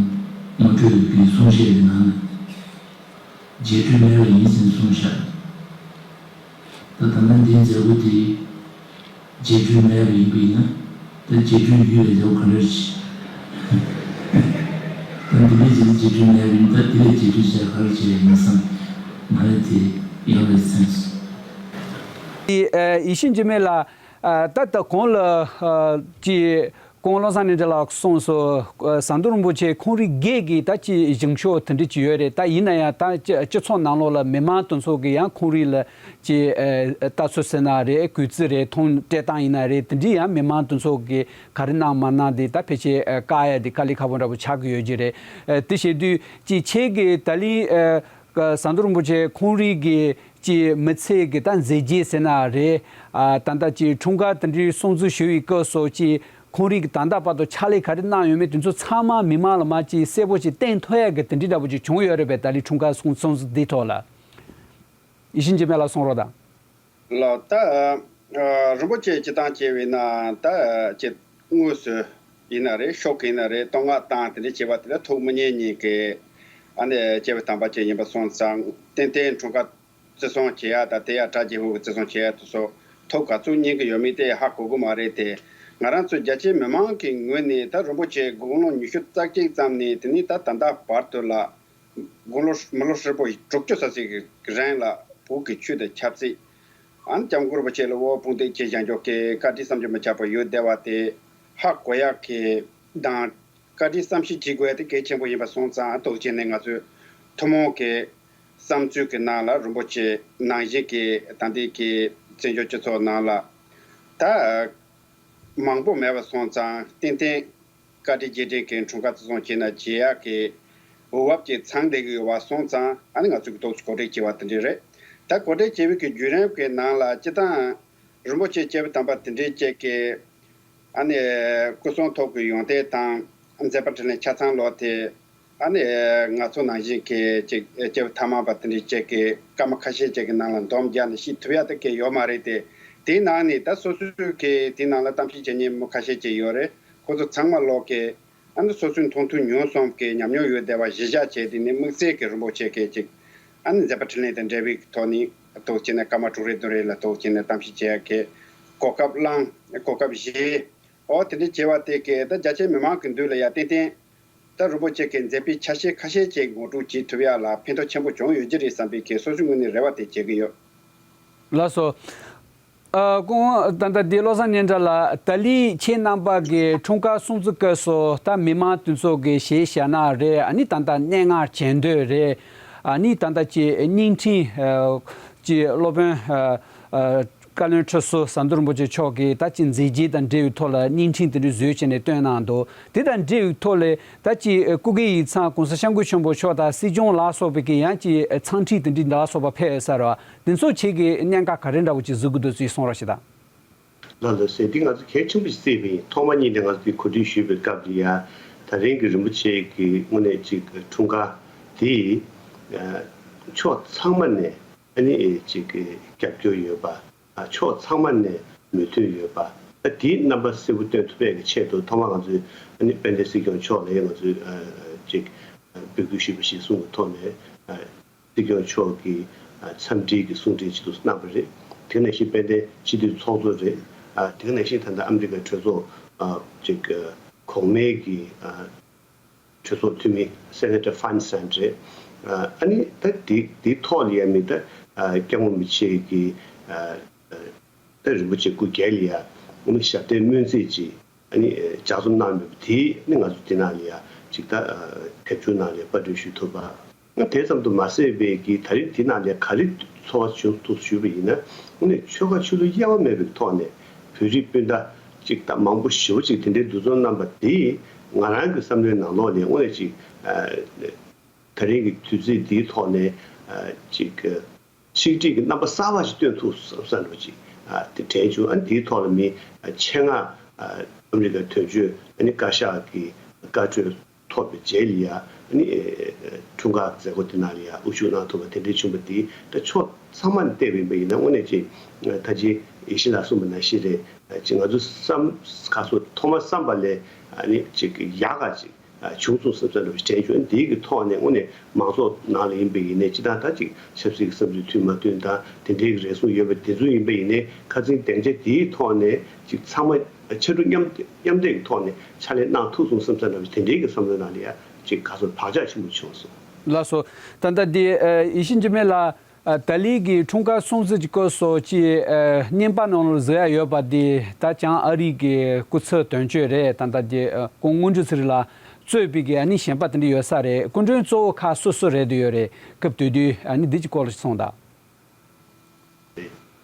ངོ་སྤྲོད་ཀྱི་གསུང་བཤད་ཀྱི་ནང་ན་རྗེས་སྤྲོད་མེད་པ་ཡིན་ཟེར་གསུངས་ཤག་ད་ད་ལྟ་འདིའི་མཛད་སྒོ་དེ་རྗེས་སྤྲོད་མེད་པ་ཡིན་པ་ཡིན་ན་ད་རྗེས་སྤྲོད་ཡོད་པའི་རྒྱབ་ག་རེ་རེད། ད་འདི་འདྲའི་རྗེས་རྗེས་སྤྲོད་མེད་པ་ཡིན་ད་དེ་ལས་རྗེས་སྤྲོད་བྱས་ག་རེ་བྱས་ཡིན་བསམ་མ་རེད་དེ་ཡང་རེད་སེམས། ཡེ་ཤེས་འཇིགས་མེད་ལགས། ད་ལྟ་གོང་ལ་ཅི། ཁོང་བློ་བཟང་ནེ་ཏྲ་ལགས་གསུངས་སོ། ཟམ་གདོང་རིན་པོ་ཆེ་ཁོང་རང་སྒེར་གྱི་ད་ཅི་བཞེངས་ཕྱོགས་དེ་འདྲ་ཅི་ཡོད་རེད། ད་ཡིན་ན་ཡང་ད་སྤྱི་སྤྱི་ཚོགས་ནང་ལོགས་ལ་མི་མང་དེ་ཚོ་གི་ཡང་ཁོང་རང་ལ་ཅི་ལྟ་ཚུལ་ཟེར་ན་རེད། གུས་བརྩི་རེད། མཐོང་སྤྲད་སྟངས་ཡིན་ན་རེད། དེ་འདྲ་ཡང་མི་མང་དེ་ཚོ་གི་ག་རེ་གནང་མ་གནང་དེ་ད་ཕལ་ཆེར་བཀག་ཡ་དེ་དཀའ་ལས་ཁག་པོ་འདྲ་པོ་ཆགས་ཀྱི་ཡོད་ཀྱི་རེད། དེ་བྱེད་དུས་ཅི་ཁྱེད་ཀྱི་ད་ལན། ཟམ་གདོང་རིན་པོ་ཆེ་ཁོང་རང་གི་ཅི་མི་ཚེ་གི་ད་མཛད་རྗེས་ཟེར་ན་རེད། ད་ལྟ་ཅི་འཁྲུངས་སྐར་དེ་འདྲའི་སྲུང་བརྩི་ཞུ་བའི་སྐབས་སུ་ཅི་ཁོང་རང་གི་ད་ལྟ་བར་དུ་ཕྱག་ལས་ག་རེ་གནང་ཡོད་མེད་དེ་ཚོ་ཚང་མ་མི་མང་ལ་མ་ཅི་གསལ་པོ་ཅིག་བསྟན་ཐུབ་ཡ་གི་དེ་འདྲའི་འདྲ་པོ་ཅིག་བྱུང་ཡོད་རེད་པས། ད་ལྟའི་འཁྲུངས་སྐར་སྲུང་སྲུང་བརྩི་འདིའི་ཐོག་ལ་ཡེ་ཤེས་འཇིགས་མེད་ལགས་གསུང་རོགས་དང་། ལགས། ད་རིན་པོ་ཆེ་སྤྱིར་བཏང་བྱས་པས་ན་ད་ཅི་དངོས་སུ་ཡིན་ན་རེད། ཤོག་གིས་ཡིན་ན་རེད། བསྟོད་བསྔགས་བཏང་དེ་འདྲ་བྱས་པ་དེ་ལ་ཐུགས་མི་མཉེས་མཁན་གྱི་ཨ་ནི་སྐྱེས་བུ་དམ་པ་ཅིག་ཡིན་པ་སོང་ཙང་ཏན་ཏན་འཁྲུངས་སྐར་བརྩི་སྲུང་བྱེད་ཡ་ད་དེ་ཡ་གྲྭ་རྒྱལ་པོ་གི་བརྩི་སྲུང་བྱེད་ཡ་དེ་ཚོ་ཐུགས་ག་ཚོད་མཉེས་ཀྱི་ཡོད་མེད་དེ་ཧ་གོ་གི་མ་རེད་དེ། ང་རང་ཚོ་རྒྱ་ཆེའི་མི་མང་གི་ངོས་ནས་ད་རིན་པོ་ཆེ་དགུང་ལོ་ཉི་ཤུ་རྩ་གཅིག་ཙམ་ནས་དེ་ནས་ད་ད་ལྟ་བར་དུ་ལ། དགུང་ལོ་མི་ལོ་ཧྲིལ་པོ་དྲུག་ཅུ་ཙམ་ཞིག་གི་རིང་ལ་བོད་ཀྱི་ཆོས་དང་ཆབ་སྲིད། ཨ་ནི་སྐྱབས་མགོན་རིན་པོ་ཆེ་ལ་དབུ་འཕང་བསྟོད་ཅེས་བཞེངས་ཕྱོགས་ཀྱི་བཀའ་དྲིན་བསམ་གྱིས་མི་ཁྱབ་པ་ཡོད་བསྡད་པ་དེ་ཧ་གོ་ཡག་གི་དང་བཀའ་དྲིན་བསམ་ཤེས་བྱེད་དགོས་ཡ་དེ་གལ་ཆེན་པོ་ཡིན་པ་སོང་ཙང་། ཨ་ཐུགས་རྗེ་ཆེ་ནས་ང་ཚོའི་ཐུན་མོང་གི་བསམ་ཚུལ་གྱི་ནང་ལ་རིན་པོ་ཆེ་ནང་བཞིན་གྱི་ད་ལྟའི་གི་བཙན་བྱོལ་སྤྱི་ཚོགས་ནང་ལ་ད་མང་པོ་མེད་པ་སོང་ཙང་ཏན་ཏན། བཀའ་དྲིན་རྗེས་དྲན་གྱི་འཁྲུངས་སྐར་བརྩི་སྲུང་བྱས་ན་བྱེད་ཡག་གི་འོས་བབ་ཅིག་ཚང་བསྡད་ཀྱི་ཡོད་པ་སོང་ཙང་། ཨ་ནི་ང་ཚོ་གི་ཏོག་ཙམ་གོ་སྒྲིག་བྱས་པ་དེ་འདྲ་རེད། ད་གོ་སྒྲིག་བྱས་པའི་གི་བརྒྱུད་རིམ་གྱི་ནང་ལ་སྤྱིར་བཏང་རིན་པོ་ཆེ་སྐྱེས་བུ་དམ་པ་དེ་འདྲའི་ཅིག་གི་ཨ་ནི་སྐུ་གསུང་ཐུགས་ཀྱི་ཡོན་ཏན་དང་མཛད་པ་འཕྲིན་ལས་ཆ་ཚང་ལོག་དེ། ཨ་ནི་ང་ཚོ་ནང་བཞིན་གྱི་ཅིག་སྐྱེས་བུ་ཐ་མལ་པ་དེ་འདྲའི་ཅིག་གི་སྐར་མ་ཁ་ཤས་ཅིག་གི་ནང་ལ་འདོམས་རྒྱག་ནས་ཤེས་ཐུབ་ཡག་དེ་གས་ཡོད་མ་རེད་དེ། དེའི་ནང་ནས་ད་སོ་སོའི་གི་དེའི་ནང་ལ་གཏམ་བཤད་བྱེད་མཁན་མི་ཁ་ཤས་ཅིག་ཡོད་རེད། ཁོ་ཚོ་ཚང་མ་ལོག་གི་ཨ་ནི་སོ་སོའི་མཐོང་ཐོས་མྱོང་གསུམ་གྱི་ཉམས་མྱོང་ཡོད་བསྡད་པ་གཞི་བཞག་བྱས་དེ་ནས་དམིགས་བསལ་གྱི་རིན་པོ་ཆེ་གི་ཅིག་ཨ་ནི་མཛད་པ་འཕྲིན་ལས་དང་འབྲེལ་བའི་ཐོག་ནས་ཐུགས་རྗེ་ཆེ་ནས་སྐར་མ་དྲུག་རེ་བདུན་རེ་ལ་ཐུགས་རྗེ་ཆེ་ནས་གཏམ་བཤད་བྱེད་ཡག་གི་གོ་སྐབས་བླངས། གོ་སྐབས་བཞེས། ཨོ་དེ་འདྲ་བྱས་པ་དེ་གས་ད་རྒྱ་ཆེའི་མི་མང་གི་མདུན་ལ་ཡ་ཏན་ཏན་ད་རིན་པོ་ཆེ་གི་མཛད་པའི་ཆ་ཤས་ཁ་ཤས་ཅིག་ངོ་སྤྲོད་བྱེད་ཐུབ་ཡག་ལ་ཕན་ཐོགས་ཆེན་པོ་བྱུང་ཡོད་ཀྱི་རེད་བསམ་པའི་གི་སོ་སོའི་ངོས་ནས་རེ་བ་དེ་བྱེད་ཀྱི་ཡོད། ལགས་སོ། ཨ་ཁོང་ད་ལྟ་འདི་བློ་བཟང་སྙན་གྲགས་ལགས། ད་ལན་ཁྱེད་རྣམ་པ་གི་འཁྲུངས་སྐར་སྲུང་བརྩི་སྐབས་སུ་ད་མི་མང་དེ་ཚོ་གི་གཞས་ཞུ་ན་རེད། ཨ་ནི་ད་ལྟ་སྙན་ངག་བྱེད་འདོད་རེད། ཨ་ནི་ད་ལྟ་ཅིག་བརྙན་འཕྲིན་ཨ་ཅིག་སློབ་དཔོན་ཨ་ཨ། བཀའ་བློན་ཁྲི་ཟུར་ཟམ་གདོང་རིན་པོ་ཆེ་མཆོག་གིས་ད་ཅིག་མཛད་རྗེས་དང་འབྲེལ་བའི་ཐོག་ལ་བརྙན་འཕྲིན་དེ་འདྲ་བཟོས་བྱས་ནས་བཏོན་གནང་འདུག་དེ་དང་འབྲེལ་བའི་ཐོག་ལ་ད་ཅིག་སྐུ་སྒེར་ཡིག་ཚང་གོང་ས་སྐྱབས་མགོན་ཆེན་པོ་མཆོག་དང་སྲིད་སྐྱོང་ལ་སོགས་པའི་གི་ཡང་ཅིག་འཚམས་འདྲི་དེ་འདྲ་ལ་སོགས་པ་ཕེབས་ཡོད་ས་རེད་བ། དེ་ཚོ་ཁྱེད་ཀྱིས་གནད་འགག་ག་རེ་འདྲ་བོ་ཅིག་གཟིགས་ཀྱི་འདུག་ཅིག་གསུང་རོགས་ཞེས་དང་། ལགས་ལགས་ཟེར་དེ་ང་ཚོ་གལ་ཆེན་པོ་ཞིག་བརྩིས་པ་ཡིན། ཐོག་མ་ཉིད་ནས་ང་ཚོ་དེ་གོ་སྒྲིག་ཞུས་པའི་སྐབས་ལ་ཡ་ད་རིང་གི་རིན་པོ་ཆེ་གི་དངོས་གནས་ཅིག་འཁྲུངས་སྐར་དེ་ཕྱོགས་ཚང་མ་ནས་ཨ་ནི་ཅིག་རྒྱབ་སྐྱོར་ཡོད་པ། ཕྱོགས་ཚང་མ་ནས་མོས་མཐུན་ཡོད་པ། ད་དེའི་རྣམ་པ་གསལ་པོ་སྟོན་ཐུབ་པའི་གི་ཆེད་དུ་ཐོག་མར་ང་ཚོས་ཨ་ནི་དཔལ་ལྡན་སྲིད་སྐྱོང་མཆོག་ལ་ཡ་ང་ཚོས་ཅིག་འབོད་སྐུལ་ཞུས་པ་ཞིག་གསུངས་པའི་ཐོག་ནས། སྲིད་སྐྱོང་མཆོག་གིས་འཚམས་འདྲིའི་གི་གསུང་འཕྲིན་ཅིག་ཏུ་གནང་བ་རེད། དེ་ནང་བཞིན་དཔལ་ལྡན་སྤྱི་འཐུས་ཚོགས་གཙོ་རེད། དེ་ནང་བཞིན་ད་ལྟ་ཨ་མི་རི་ཀའི་གྲོས་ཚོགས་ཅིག་གོང་མའི་གི་གྲོས་ཚོགས་འཐུས་མི་སེ་ནེ་ཊར་ཧྥན་སན་རེད། ཨ་ནི་ད་དེ་དེའི་ཐོག་ལ་ཡ་མི་ད་སྐྱབས་མགོན་རིན་པོ་ཆེ་གི་ད་རིན་པོ་ཆེ་སྐུ་སྒེར་ལ་ཡ་ཨ་ནི་ཞབས་བརྟན་སྨོན་ཚིག་ཅིག་ཨ་ནི་ལྗགས་རྩོམ་གནང་ཡོད་པ་དེ་ནི་ང་ཚོ་འདི་ནང་ལ་ཡ་ཅིག་ད་དེབ་ཆུང་ནང་ལ་ཡ་པར་སྐྲུན་ཞུ་ཐུབ་པ། དེ་ཙམ་དུ་མ་ཟད་པའི་གི་ད་རིང་འདི་ནང་ལ་ཡ་ག་རེ་ཚོར་བ་བྱུང་འདུག་ཞུས་པ་ཡིན་ན། དངོས་གནས་ཆོལ་ཁ་ཆོས་ལུགས་དབྱེ་བ་མེད་པའི་ཐོག་ནས་བོད་རིགས་སྤུན་ཟླ་ཅིག་ད་མང་པོ་ཞེ་པོ་ཅིག་དེ་འདྲའི་འདུ་འཛོམས་གནང་པ་དེས་ང་རང་གི་བསམ་བློའི་ནང་ལོགས་ནས་དངོས་གནས་ཅིག་ད་རིང་གི་དུས་ཚིགས་འདིའི་ཐོག་ནས་ཅིག་ཆིག་སྒྲིལ་གྱི་རྣམ་པ་གསར་པ་ཞིག་སྟོན་ཐུབ་བསམ་བསམ་འདྲ་ཅིག་དེ་དྲན་བྱུང་། ཨ་ནི་དེའི་ཐོག་ལ་མི་ཆེད་མངགས་ཨ་མི་རི་ཀའི་དོན་གཅོད་ཨ་ནི་བཀའ་ཤག་གི་བཀའ་འཁྲོལ་ཐོབ་པའི་རྗེས་ལ་ཡ་ཨ་ནི་འཁྲུངས་སྐར་མཛད་སྒོ་དེ་ནང་ལ་ཡ་དབུ་བཞུགས་གནང་ཐུབ་པ་དེ་འདྲ་བྱུང་བ་དེ་ད་ཕྱོགས་ཚང་མ་ནས་བལྟས་པ་ཡིན་པ་ཡིན་ན་དངོས་གནས་ཅིག་ད་ཅི་ཡེ་ཤེས་ལགས་གསུངས་པ་ནང་བཞིན་རེད། ཅིག་ང་ཚོ་བསམ་ག་སོ་ཐོག་མར་བསམ་པ་ལས་ཨ་ནི་ཅིག་ཡག་ག་ཅིག་བྱུང་སོང་བསམ་བསམ་འདྲ་བོ་ཞིག་དྲན་བྱུང་། འདིའི་གི་ཐོག་ནས་དངོས་གནས་མང་ཚོགས་ནང་ལ་ཡིན་པ་ཡིན་ནའི་སྤྱི་བཏང་ད་ཅིག་ཆབ་སྲིད་ཀྱི་བསམ་ཚུལ་མཐུན་མ་མཐུན་དང་དེ་འདྲའི་གི་རེ་ཟུང་ཡོད་པ་དེ་ཚོ་ཡིན་པ་ཡིན་ནའི་ཁ་སང་སྡིངས་ཆ་དེའི་ཐོག་ནས་ཅིག་ཚང་མ་ཕྱར་གྲུ་མཉམ་མཉམ་འདེགས་ཀྱི་ཐོག་ནས་ཕྱག་ལས་གནང་ཐུབ་སོང་བསམ་བསམ་འདྲ་བོ་དེ་འདྲའི་གི་བསམ་བློའི་ནང་ལ་ཡ་ཅིག་ག་ཚོད་བག་ཆགས་ཆེན་པོ་བྱུང་སོང་། ལགས་སོ། ད་ལྟ་འདི་ཡེ་ཤེས་འཇིགས་མེད་ལགས། ཨ། ད་ལན་གྱི་འཁྲུངས་སྐར་སྲུང་བརྩི་གི་སྐོར་སོགས་ཀྱི་ཨ་བརྙན་པར་ནང་ལ་གཟིགས་ཡ་ཡོད་པ་དེ་ད་བྱང་ཨ་རི་གི་སྐུ་ཚབ་དོན་གཅོད་རེད། ད་ལྟ་གི་ཨ་སྐུ་ངོ་དངོས་གྲུབ་ཚེ་རིང་ལགས་གཙོས་པའི་གི་ཨ་ནི་གཞན་པ་དེ་འདྲ་ཡོད་ས་རེད། སྐུ་མགྲོན་གཙོ་བོ་ཁག་སོ་སོ་རེད་འདུག་ཡོད་རེད། སྐབས་དེ་དུས་ཨ་ནི་འདི་གི་སྐོར་ལ་གསུངས་དང་།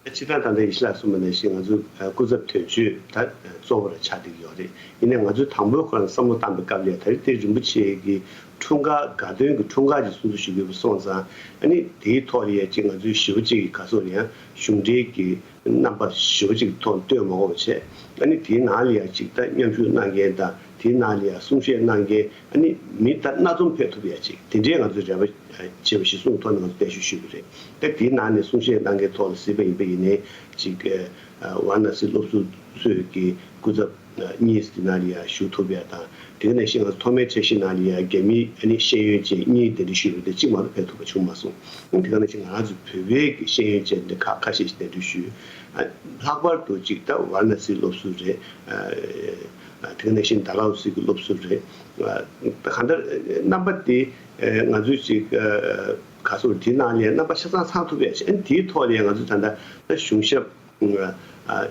སྤྱིར་བཏང་ད་ལྟ་ཡེ་ཤེས་ལགས་གསུངས་པ་ནང་བཞིན་ང་ཚོ་སྐུ་ཚབ་དོན་གཅོད་ད་གཙོ་བོ་ར་ཆགས་བསྡད་ཀྱི་ཡོད་རེད། ཡིན་ནའི་ང་ཚོས་དང་པོའི་ཁོ་རང་བསམ་བློ་བཏང་པའི་སྐབས་ལ་ད་རེས་དེ་རིན་པོ་ཆེ་གི་འཁྲུངས་སྐར་དགའ་སྟོན་གྱི་འཁྲུངས་སྐར་ཅིག་སྲུང་བརྩི་ཞུ་དགོས་པ་སོང་ཙང་ཨ་ནི་དེའི་ཐོག་ལ་ཡ་ཅིག་ང་ཚོའི་ཞེ་པོ་ཅིག་གི་ག་སོགས་ཡང་གཞུང་འབྲེལ་གྱི་རྣམ་པ་ཞེ་པོ་ཅིག་ཐོག་སྟོན་མ་དགོས་པ་བྱས། ཨ་ནི་དེའི་ནང་ལ་ཡ་ཅིག་ད་མཉམ་ཞུགས་གནང་མཁན་དང་དེའི་ནང་ལ་ཡ་གསུང་བཤད་གནང་མཁན་ཨ་ནི་མི་ད་སྣ་འཛོམས་ཕེབས་ཐུབ་ཡ་ཅིག་དེ་འདྲའི་ང་ཚོས་རེ་བ་བྱེད་པ་ཞིག་གསུངས་ཐོག་ནས་ང་ཚོ་གཏན་ཞུ་ཞུས་པ་རེད། ད་དེའི་ནང་ནས་གསུང་བཤད་གནང་མཁན་ཐོག་ལ་གཟིགས་པ་ཡིན་པ་ཡིན་ནའི་ཅིག་ཨ་ཝཱ་ར་ཎ་སི་སློབ་ཟུར་ཚོས་ཀྱི་སྐུ་ཚབ་གཉིས་དེ་ནང་ལ་ཡ་ཞུགས་ཐུབ་ཡ་དང་། དེ་ག་ནང་བཞིན་ང་ཚོ་ཐོག་མའི་འཆར་གཞི་ནང་ལ་ཡ་རྒྱ་མིའི་ཨ་ནི་ཤེས་ཡོན་ཅན་གཉིས་གདན་འདྲེན་ཞུས་པ་དེ་གཅིག་མ་གཏོགས་ཕེབས་ཐུབ་པ་བྱུང་མ་སོང་། དེ་ག་ནང་བཞིན་ང་རང་ཚོ་བོད་པའི་གི་ཤེས་ཡོན་ཅན་དེ་ཁག་ཁ་ཤས་ཤིག་གདན་འདྲེན་ཞུས། ཨ་ལྷག་པར་དུ་ཅིག་ད་ཝཱ་ར་ཎ་སི་སློབ་ཟུར་རེད། ཨ་དེ་ག་ནང་བཞིན་ཌལ་ཧོ་སི་གི་སློབ་ཟུར་རེད། ཨ་ད་གང་ལྟར་རྣམ་པ་དེ་ཨ་ང་ཚོས་ཅིག་ཨ་ག་སོགས་དེའི་ནང་ལ་རྣམ་པ་ཆ་ཚང་ཚང་ཐུབ་ཡ་ཆེ། ཨ་ནི་དེའི་ཐོག་ལ་ང་ཚོས་ད་ལྟ་ད་གཞུང་ཞབས་ཨ་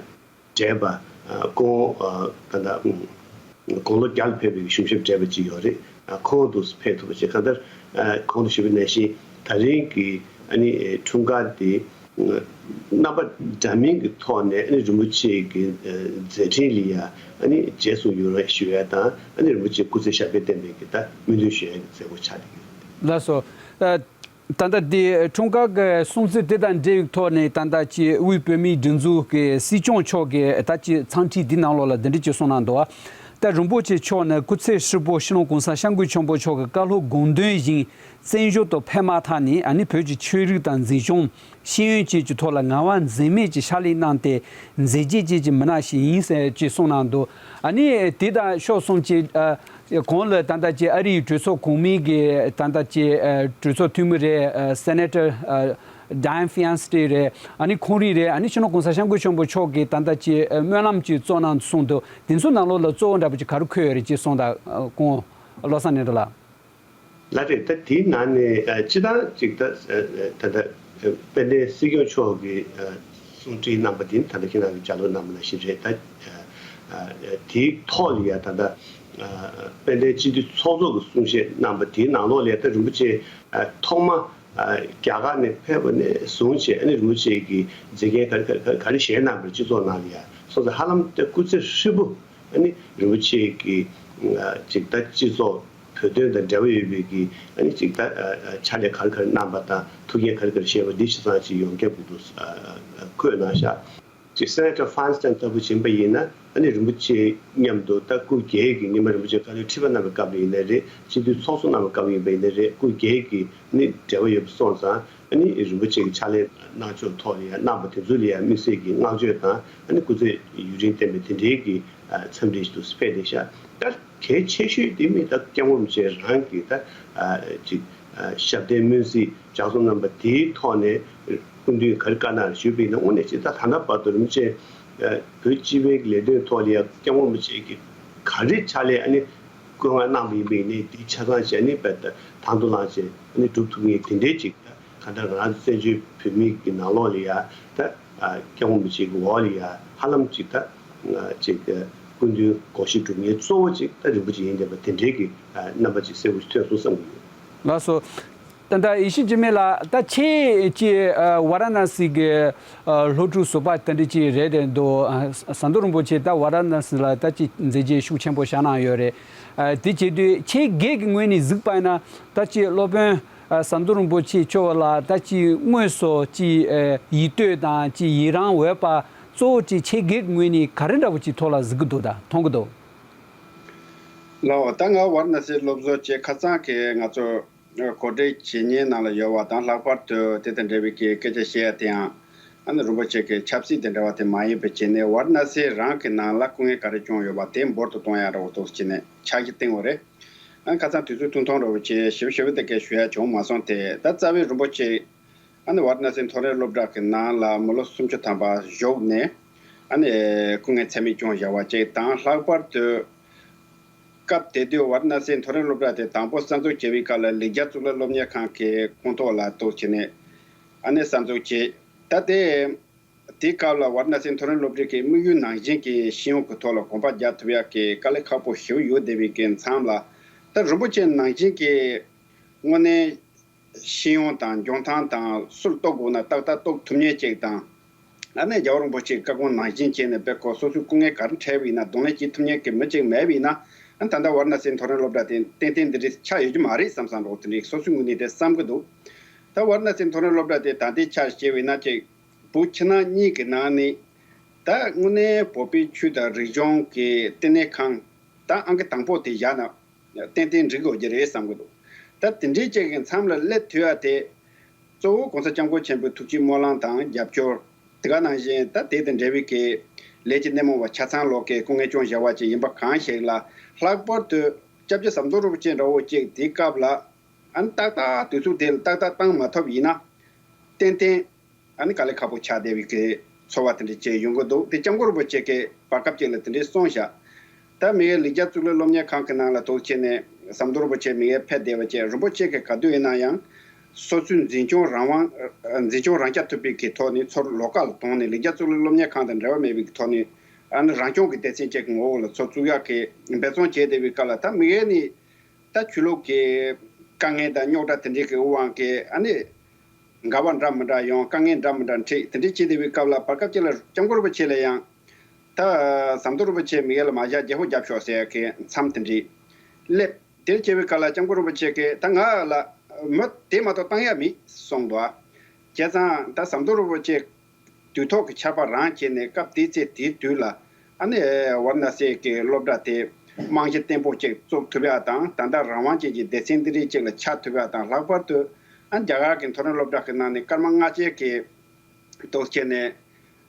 བགྲེས་པ་ཨ་སྐུ་ངོ་ཨ་ད་ལྟ་དགུང་ལོ་བརྒྱ་ལ་ཕེབས་པའི་གཞུང་ཞབས་བགྲེས་པ་ཅིག་ཡོད་རེད། ཨ་ཁོང་དུ་ཕེབས་ཐུབ་པ་བྱས། གང་ལྟར་ཨ་གོང་དུ་ཞུས་པ་ནང་བཞིན་ད་རིང་གི་ཨ་ནི་འཁྲུངས་སྐར་དེ་རྣམ་པ་འདྲ་མིན་གྱི་ཐོག་ནས་ཨ་ནི་རིན་པོ་ཆེ་གི་མཛད་འཕྲིན་ལ་ཡ་ཨ་ནི་རྗེས་སུ་ཡི་རང་ཞུ་ཡ་དང་ཨ་ནི་རིན་པོ་ཆེ་སྐུ་ཚེ་ཞབས་པད་བརྟན་པའི་གི་ད་སྨོན་འདུན་ཞུ་ཡ་གི་མཛད་སྒོ་ཆགས་བསྡད་ཡོད། ལགས་སོ། ཨ། ད་ལྟ་དེ་འཁྲུངས་སྐར་གྱི་སྲུང་བརྩི་དེ་དང་འབྲེལ་བའི་ཐོག་ནས་ད་ལྟ་ཀྱི་དབུས་བོད་མིའི་སྒྲིག་འཛུགས་ཀྱི་སྲིད་སྐྱོང་མཆོག་གིས་ད་ཀྱི་འཚམས་འདྲི་འདི་ནང་ལོགས་ལ་འདི་འདྲ་ཅིག་གསུངས་གནང་འདུག་ད་རིན་པོ་ཆེ་མཆོག་ནི་སྐུ་ཚེ་ཧྲིལ་པོ་སྤྱི་ནོར་གོང་ས་སྐྱབས་མགོན་ཆེན་པོ་མཆོག་གི་བཀའ་སློབ་དགོངས་དོན་བཞིན་བཙན་བྱོལ་དུ་ཕེབས་མ་ཐག་ནས་ཨ་ནི་བོད་ཀྱི་ཆོས་རིག་དང་འཛིན་སྐྱོང་། ཤེས་ཡོན་བཅས་ཀྱི་ཐོག་ལ་ངལ་བ་འཛེམས་མེད་ཀྱི་ཕྱག་ལས་གནང་སྟེ་མཛད་རྗེས་ཅན་གྱི་མི་སྣ་ཞིག་ཡིན་ཟེར་ཅེས་གསུངས་གནང་འདུག་ཨ་ནི་དེ་དང་ཕྱོགས་གསུམ་གྱི་ཨ་གོང་ལ་ད་ལྟ་ཀྱི་ཨ་རིའི་གྲོས་ཚོགས་གོང་མའི་གི་ད་ལྟ་ཀྱི་ཨ་གྲོས་ཚོགས་འཐུས་མི་རེད། ཨ་སེ་ནེ་ཊར་ཨ་ཌ་ཡན་ཧྥི་ཡན་སི་ཊི་རེད། ཨ་ནི་ཁོང་རིགས་རེད། ཨ་ནི་སྤྱི་ནོར་གོང་ས་སྐྱབས་མགོན་ཆེན་པོ་མཆོག་གིས་ད་ལྟ་ཀྱི་ཨ་སྨོན་ལམ་ཅིག་སྩོལ་གནང་གསུངས་འདུག་དེ་ཚོའི་ནང་ལོགས་ལ་གཙོ་བོ་འདྲ་པོ་ཅིག་ག་རེ་འཁོད་ཡོད་རེད་ཅེས་གསུངས་དང་། ཨ་སྐུ་ངོ་བློ་བཟང་ནོར་བུ་ལགས། ལགས་རེད། ད་དེའི་ནང་ནས་ཨ་སྤྱིར་བཏང་ཅིག་ད་ཨ་ད་ལྟ་ཨ་དཔལ་ལྡན་སྲིད་སྐྱོང་མཆོག་གིས་ཨ་གསུང་འཕྲིན་གནང་པ་དེ་ནི་ད་ལྟ་ཁྱེད་རང་གིས་ལྗགས་ཀློག་གནང་པ་ནང་བཞིན་རེད། ད་ཨ་ཨ་དེའི་ཐོག་ལ་ཡ་ད་ལྟ་ཨ་དཔལ་ལྡན་སྤྱི་འཐུས་ཚོགས་གཙོ་གིས་གསུང་བཤད་གནང་པ་དེའི་ནང་ལོགས་ལ་ཡ་ད་རིན་པོ་ཆེ་ཨ་ཐོག་མ་ ཨ་རྒྱ་གར་ནས་ཕེབས་པ་ནས་བཟུང་བྱས། ཨ་ནི་རིན་པོ་ཆེ་གིས་མཛད་འགན་ག་རེ་ག་རེ་ག་རེ་ག་རེ་བཞེས་གནང་བའི་སྤྱི་ཚོགས་ནང་ལ་ཡ་སོང་ཙང་ཧ་ལམ་ད་སྐུ་ཚེ་ཧྲིལ་པོ་ཨ་ནི་རིན་པོ་ཆེ་གིས་ཨ་ཅིག་ད་སྤྱི་ཚོགས་བོད་དོན་དང་འབྲེལ་བ་ཡོད་པའི་གི་ཨ་ནི་ཅིག་ད་ཨ་ཨ་ཕྱག་ལས་ག་རེ་ག་རེ་གནང་པ་དང་ཐུགས་འགན་ག་རེ་ག་རེ་བཞེས་པ་འདི་ཆ་ཚང་ཅིག་ཡོངས་ཁྱབ་ཀྱི་འདུག་ཨ་ཨ་བཀོད་གནང་ཤག་ཅིག་སེ་ནེ་ཊར་ཧྥན་སི་ཊན་ལྟ་བུ་ཡིན་པ་ཡིན་ན། ཨ་ནི་རིན་པོ་ཆེ་མཉམ་དུ་ད་སྐུ་སྒེར་གྱི་སྔོན་མ་རིན་པོ་ཆེ་བཀའ་བློན་ཁྲི་པ་གནང་བའི་སྐབས་ལ་ཡིན་ནའི་རེད། སྤྱི་འཐུས་ཚོགས་གཙོ་གནང་བའི་སྐབས་ཡིན་པ་ཡིན་ནའི་རེད། སྐུ་སྒེར་གྱི་ནི་འབྲེལ་བ་ཡོད་པ་སོང་ཙང་། ཨ་ནི་རིན་པོ་ཆེ་གི་ཕྱག་ལས་གནང་ཕྱོགས་ཐོག་ལ་ཡང་གནང་བ་དེ་ཚོ་ལ་ཡང་དམིགས་བསལ་གྱི་བསྔགས་བརྗོད་དང་། ཨ་ནི་སྐུ་ཚེ་ཡུན་རིང་བརྟན་པའི་དེ་འབྲེལ་གྱི་ཨ་འཚམས་འདྲི་ཞིག་ཏུ་ཕེབས་བསྡད་ཤག་ད་གལ་ཆེ་ཤོས་དེ་མི་ད་སྐྱབས་མགོན་རིན་པོ་ཆེ་རང་གི་ད་ཨ་ཅིག་ཨ་ཞབས་བརྟན་སྨོན་ཚིག་ལྗགས་རྩོམ་རྣམ་པ་དེའི་ཐོག་ནས་སྐུ་མདུན་ག་རེ་བཀའ་གནང་ཞུས་པ་ཡིན་ན། དངོས་གནས་ཅིག་ད་ད་ལྟ་བར་དུ་རིན་པོ་ཆེ་ཨ་བོད་སྤྱི་པའི་ལས་དོན་ཐོག་ལ་ཡང་སྐྱབས་མགོན་རིན་པོ་ཆེ་གིས་ག་རེ་ཕྱག་ལས་ཨ་ནི་བཀོད་མངགས་གནང་བ་ཡིན་པ་ཡིན་ནའི་དེ་ཆ་ཚང་བྱས་ནས་རྦད་དེ་དང་དུ་བླངས་བྱས་ཨ་ནི་སྒྲུབ་ཐུབ་མཁན་དེ་འདྲའི་ཅིག་ད་གང་ལྟར་ང་རང་ཚོ་བཙན་བྱོལ་བོད་མི་གི་ནང་ལོགས་ལ་ཡ་ད་ཨ་སྐྱབས་མགོན་རིན་པོ་ཆེ་གི་འོག་ལ་ཡ་ཧ་ལམ་ཅིག་ད་ཨ་ཅིག་སྐུ་མདུན་དགོངས་གཞི་སྒྲུབ་མཁན་གཙོ་བོ་ཅིག་ད་རིན་པོ་ཆེ་ཡིན་བསྡད་པ་དེ་འདྲའི་གི་ཨ་རྣམ་པ་ཅིག་གསལ་པོ་ཞིག་ཐོན་སོང་བསམ་གྱི་ཡོད། ལགས་སོ། ད་ལྟ་ཡེ་ཤེས་འཆི་མེད་ལགས། ད་ཁྱེད་ཀྱིས་ཨ་ཝཱ་ར་ཎ་སི་གི་ཨ་སློབ་ཕྲུག་ཟུར་པ་དེ་འདྲ་ཅིག་རེད་དེ་འདུག་ཨ་ཟམ་གདོང་རིན་པོ་ཆེ་ད་ཝཱ་ར་ཎ་སི་ལ་ད་ཅིག་མཛད་རྗེས་ཤུགས་ཆེན་པོ་བཞག་གནང་ཡོད་རེད། ཨ་དེ་བྱེད་དུས་ཁྱེད་སྒེར་གྱི་ངོས་ནས་གཟིགས་པ་ཡིན་ན། ད་ཅིག་སློབ་དཔོན་ཨ་ཟམ་གདོང་རིན་པོ་ཆེ་མཆོག་ལ་ད་ཅིག་དངོས་སུ་ཅིག་ཨ་ཡིད་གཏོད་དང་ཅིག་ཡི་རང་འོས་པ་གཙོ་བོ་ཅིག་ཁྱེད་སྒེར་གྱི་ངོས་ནས་ག་རེ་འདྲ་བོ་ཅིག་ཐོག་ལ་གཟིགས་ཀྱི་འདུག་ད་མཐོང་གི་འདུག་ལགས། ད་ང་ཝཱ་ར་ཎ་སིའི་སློབ་གསོ་བཅས་ཁ་སང་གི་ང་ཚོ་གོ་སྒྲིག་བྱེད་མཁན་ནང་ལ་ཡོད་པ་དང་། ལྷག་པར་དུ་དེ་དང་འབྲེལ་བའི་གི་སྐད་ཆ་བཤད་ཡ་དེའང་ཨ་ནི་རིན་པོ་ཆེ་གི་ཆབ་སྲིད་དང་འབྲེལ་བ་དེ་མ་ཡིན་པ་བྱས་ནས། ཝཱ་ར་ཎ་སི་རང་གི་ནང་ལ་སྐུ་ངལ་ག་རེ་བྱུང་ཡོད་པ་དེ་འབུར་དུ་གཏོང་ཡ་འདྲ་བོ་འདུག་བྱས་ནས་འཆར་གཞི་བཏིང་བ་རེད། ཨ་ནི་ཁ་སང་དུས་ཚོད་ཐུང་ཐུང་འདྲ་བོ་བྱས་ཞིབ་ཞིབ་དེ་གའི་ཞུ་ཡ་བྱུང་མ་སོང་སྟེ། ད་རྩ་བའི་རིན་པོ་ཆེ་ཨ་ནི་ཝཱ་ར་ཎ་སི་མཐོ་རིམ་སློབ་གྲྭ་གི་ནང་ལ་མི་ལོ་སུམ་ཅུ་ཐམ་པ་བཞུགས་ནས་ཨ་ནི་སྐུ་ངལ་ཚད་མེད་བྱུང་བཞག་པ་ཅིག་དང་། ལྷག་པར་དུ་སྐབས་དེ་དུས་ཝཱ་ར་ཎ་སི་མཐོ་རིམ་སློབ་གྲྭ་དེ་དང་པོ་གསར་འཛུགས་བྱས་པའི་སྐབས་ལ་ལེགས་སྦྱར་གཙུག་ལག་སློབ་གཉེར་ཁང་གི་ཁོངས་གཏོགས་ལ་གཏོགས་བྱས་ནས་ཨ་ནི་གསར་འཛུགས་བྱས། ད་དེ་དེའི་སྐབས་ལ་ཝཱ་ར་ཎ་སི་མཐོ་རིམ་སློབ་གྲྭ་གི་དམིགས་ཡུལ་ནང་བཞིན་གྱི་ཤེས་ཡོན་གྱི་ཐོག་ལ་གོམ་པ་རྒྱག་ཐུབ་ཡག་གི་དཀའ་ལས་ཁག་པོ་ཞེ་པོ་ཡོད་བསྡད་པའི་གི་མཚམས་ལ། ད་རིན་པོ་ཆེ་ནང་བཞིན་གྱི་དངོས་གནས་ཤེས་ཡོན་དང་འཇོན་ཐང་དང་སུར་གཏོགས་དགོས་ན་ཏག་ཏག་གཏོགས་ཐུབ་མཁན་ཅིག་དང་། ཨ་ནི་རྒྱལ་བ་རིན་པོ་ཆེའི་བཀའ་དགོངས་ནང་བཞིན་བྱས་ནས་དཔེ་ཁོ་སོ་སོའི་སྐུ་ངལ་ག་རེ་འཕྲད་པ་ཡིན་ན་གདོང་ལེན་བྱེད་ཐུབ་མཁན་གྱི་མི་ཅིག་མེད་པ་ཡིན་ན། ཨ་ནི་ད་ལྟ་ཝཱ་ར་ཎ་སི་མཐོ་རིམ་སློབ་གྲྭ་དེ་ཏན་ཏན་འདི་འདྲའི་ཆགས་ཡོད་ཀྱི་མ་རེད་བསམ་བསམ་འདྲ་བོ་དེ་འདྲའི་སོ་སོའི་ངོས་ནས་དེ་བསམ་གྱི་འདུག་ད་ཝཱ་ར་ཎ་སི་མཐོ་རིམ་སློབ་གྲྭ་དེ་ད་ལྟའི་ཆར་བྱས་པ་ཡིན་ན་ཅིག་བོད་ཕྱི་ནང་གཉིས་ཀྱི་ནང་ནས་ད་དངོས་གནས་བོད་པའི་ཆོས་དང་རིག་གཞུང་གི་བསྟི་གནས་ཁང་ད་ཨང་ཀི་དང་པོ་དེ་བཞག་ན་ཏན་ཏན་འགྲིག་དགོས་ཀྱི་རེད་བསམ་གྱི་འདུག་ད་དེ་འདྲའི་ཅིག་གི་མཚམས་ལ་སླེབས་ཐུབ་ཡ་དེ་གཙོ་བོ་༸གོང་ས་༸སྐྱབས་མགོན་ཆེན་པོའི་ཐུགས་ཀྱི་སྨོན་ལམ་དང་རྒྱབ་སྐྱོར། དེ་ག་ནང་བཞིན་ད་དེ་དང་འབྲེལ་བའི་གི་ལས་ཀྱི་སྣེ་མོ་བ་ཆ་ཚང་ལོག་གི་སྐུ་ངལ་བྱུང་བཞག་པ་ཅིག་ཡིན་པ་གང་ཞིག་ལ། ལྷག་པར་དུ་སྐྱབས་རྗེ་ཟམ་གདོང་རིན་པོ་ཆེ་འདྲ་བོ་ཅིག་དེའི་སྐབས་ལ་ཨ་ནི་ཏག་ཏག་དུས་ཚོད་དེ་ལ་ཏག་ཏག་བཏང་མ་ཐུབ་ཡིན་ན་ཏན་ཏན་ཨ་ནི་དཀའ་ལས་ཁག་པོ་ཆགས་བསྡད་པའི་གི་ཚོར་བ་དེ་འདྲ་ཅིག་ཡོང་གི་འདུག་དེ་སྐྱབས་མགོན་རིན་པོ་ཆེ་གིས་བར་སྐབས་ཅིག་ལ་དེ་འདྲའི་གསུངས་བཞག་ད་མི་ཡི་ལེགས་སྦྱར་གཙུག་ལག་སློབ་གཉེར་ཁང་གི་ནང་ལ་འདུག་བྱས་ནས་ཟམ་གདོང་རིན་པོ་ཆེ་མི་ཡི་ཕེབས་བསྡད་པ་བཅས་རིན་པོ་ཆེ་གིས་ག་དུས་ཡིན་ན་ཡང་སོ་སོའི་འཛིན་སྐྱོང་རང་དབང་འཛིན་སྐྱོང་རང་རྐྱ་ཐུབ་པའི་གི་ཐོག་ནས་ཚུར་ལོགས་ཀ་ལ་དོང་ནས་ལེགས་སྦྱར་གཙུག་ལག་སློབ་གཉེར་ཁང་དང་འབྲེལ་བ་མེད་པའི་གི་ཐོག་ནས་ཨ་ནི་རང་སྐྱོང་གི་སྡེ་ཚན་ཅིག་གི་ངོ་བོ་ལ་ཚུར་བཙུགས་ཡག་གི་འབད་བརྩོན་བྱས་བསྡད་པའི་སྐབས་ལ། ད་མི་ཡི་ནི་ད་ཆོས་ལུགས་ཀྱི་དཀའ་ངལ་དང་རྙོག་དྲ་དེ་འདྲའི་གི་དབང་གིས་ཨ་ནི་འགལ་བ་འདྲ་མི་འདྲ་ཡོང་། དཀའ་ངལ་འདྲ་མི་འདྲ་འཕྲད། དེ་འདྲའི་བྱས་བསྡད་པའི་སྐབས་ལ་བར་སྐབས་ཅིག་ལ་སྐྱབས་མགོན་རིན་པོ་ཆེ་ལ་ཡང་ད་ཟམ་གདོང་རིན་པོ་ཆེ་མི་ཡ་ལ་མ་བཞག་རྒྱལ་པོ་རྒྱབ་ཤོག་ཟེར་ཡ་གི་མཚམས་དེ་འདྲའི་སླེབས། དེར་བྱས་པའི་སྐབས་ལ་སྐྱབས་མགོན་རིན་པོ་ཆེ་གིས་ད་ང་ལ་མི་དེ་མ་གཏོགས་བཏང་ཡ་མེད་གསུངས་འདུག་བྱས་ཙང་ད་ཟམ་གདོང་རིན་པོ་ཆེ་དུས་ཐོག་གི་ཆར་པ་རང་བྱས་ནས་སྐབས་དེའི་ཚེ་དེའི་དུས་ལ་ཨ་ནི་ཝཱ་ར་ཎ་སི་གི་སློབ་གྲྭ་དེ་རྨང་གཞི་བརྟན་པོ་ཅིག་བཙུགས་ཐུབ་ཡ་དང་། ད་ལྟ་རང་དབང་ཅན་གྱི་སྡེ་ཚན་འདི་རིགས་ཅིག་ལ་ཆགས་ཐུབ་ཡ་དང་། ལྷག་པར་དུ་ཨ་རྒྱ་གར་གྱི་མཐོ་རིམ་སློབ་གྲྭ་གི་ནང་ནས་སྐར་མ་ལྔ་བཅུ་གི་འདུག་བྱས་ནས་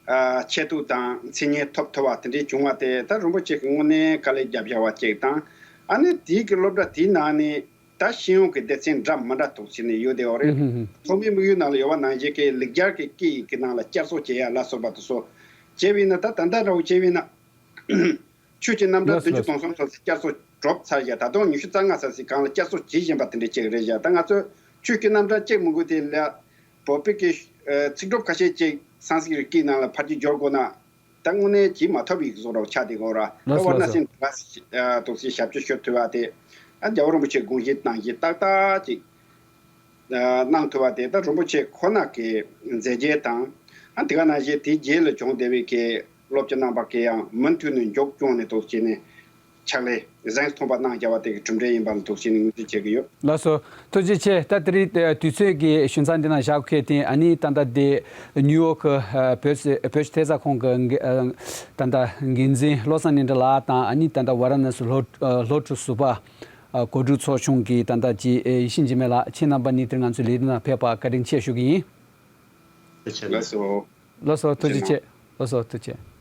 ཨ་ཆེད་དུ་དང་མཚན་སྙན་ཐོབ་ཐུབ་པ་དེ་འདྲའི་བྱུང་བ་དེ་ད་རིན་པོ་ཆེ་གི་དངོས་གནས་དཀའ་ལས་བརྒྱབ་བཞག་པ་ཅིག་དང་། ཨ་ནི་དེའི་གི་སློབ་གྲྭ་དེའི་ནང་ནས་ད་ཤེས་ཡོན་གྱི་སྡེ་ཚན་འདྲ་མི་འདྲ་འདུག་བྱས་ནས་ཡོད་དེ་ཡོད་རེད། ཐོག་མའི་དམིགས་ཡུལ་ནང་ལ་ཡོད་པ་ནང་བཞིན་གྱི་ལེགས་སྦྱར་གྱི་སྐད་ཡིག་གི་ནང་ལ་བསྐྱར་གསོ་བྱེད་ཡ་ལ་སོགས་པ་དེ་ཚོ་བྱས་པ་ཡིན་ན། ད་ད་ལྟ་འདྲ་བོ་བྱས་པ་ཡིན་ན། ཆོས་ཀྱི་རྣམ་གྲངས་ལགས་སོ་བདུན་ཅུ་ལགས་སོ། དོན་གསུམ་ཚོགས་ཚེ་བསྐྱར་གསོ་གྲུབ་ཚར་བཞག་ད་དུང་ཉི་ཤུ་རྩ་ལྔ་ཙམ་ཞིག་སྒང་ལ་བསྐྱར་གསོ་བྱེད་བཞིན་པ་དེ་འདྲ་ཅིག་རེད་བཞག་ད་ང་ཚོས་ཆོས་ཀྱི་རྣམ་གྲངས་གཅིག་མི་དགོས་དེ་ལ་བོད་པའི་གི་ཨ་ཚིག་གྲུབ་ཁ་ཤས་ཅིག་སཾ་སྐྲྀཏ་སྐད་ནང་ལ་ཕར་ཅིག་སྦྱོར་དགོས་ན། ད་དངོས་གནས་བྱེད་མ་ཐུབ་པའི་བཟོ་འདྲ་ཆགས་བསྡད་ཀྱི་ཡོད་རེད། ད་ལགས་སོ་ཝཱ་ར་ཎ་ལགས་སོ། སི་ལ་ཨ་འདུག་སེ་ཞབས་ཕྱི་ཞུ་ཐུབ་པ་དེ་ཨ་རྒྱལ་བ་རིན་པོ་ཆེའི་དགོངས་གཞི་གནང་གཞི་ཏག་ཏག་ཅིག་ གནང་ཐུབ་པ་དེ་ད་རིན་པོ་ཆེ་ཁོ་ན་གི་མཛད་རྗེས་དང་། ཨ་དེ་ག་ནང་བཞིན་དེའི་རྗེས་ལ་བྱུང་བསྡད་པའི་གི་སློབ་སྤྱི་རྣམ་པ་གི་ཡང་མུ་མཐུད་ནས་མགྱོགས་སྐྱོང་ནས་འདུག་བྱས་ནས་ཕྱག་ལས་གཟེངས་ཐོན་པ་གནང་བྱ་བ་དེ་གི་གྲུབ་འབྲས་ཡིན་པ་ལ་འདུག་བྱས་ནས་ངོས་འཛིན་བྱེད་ཀྱི་ཡོད། ལགས་སོ། ཐུགས་རྗེ་ཆེ། ད་དེ་རིང་དུས་ཚོད་ཀྱི་ཞུ་མཚམས་འདི་ན་བཞག་གི་ཡོད། དེ་ཨ་ནི་ད་ལྟ་དེ་ནིའུ་ཡོག་གི་བོད་བོད་ཕྱི་ཐེབས་རྩ་ཁང་གི་ད་ལྟ་འགན་འཛིན་བློ་བཟང་ཉི་ཟླ་ལགས་དང་ཨ་ནི་ད་ལྟ་ཝཱ་ར་ཎ་སི་སློབ་སློབ་ཕྲུག་ཟུར་པ། ཨ། གོ་སྒྲིག་ཚོགས་ཆུང་གི་ད་ལྟ་ཅིག་ཨེ་ཡེ་ཤེས་འཇིགས་མེད་ལགས། ཁྱེད་རྣམ་པ་གཉིས་དེར་ང་ཚོའི་ལས་དོན་ནང་ཕེབས་པར་བཀའ་དྲིན་ཆེ་ཞུ་གི་ཡིན། ཐུགས་རྗེ་ཆེ། ལགས་སོ། ལགས་སོ། ཐུགས་རྗེ་ཆེ། ལགས་སོ། ཐུགས་རྗེ་ཆེ།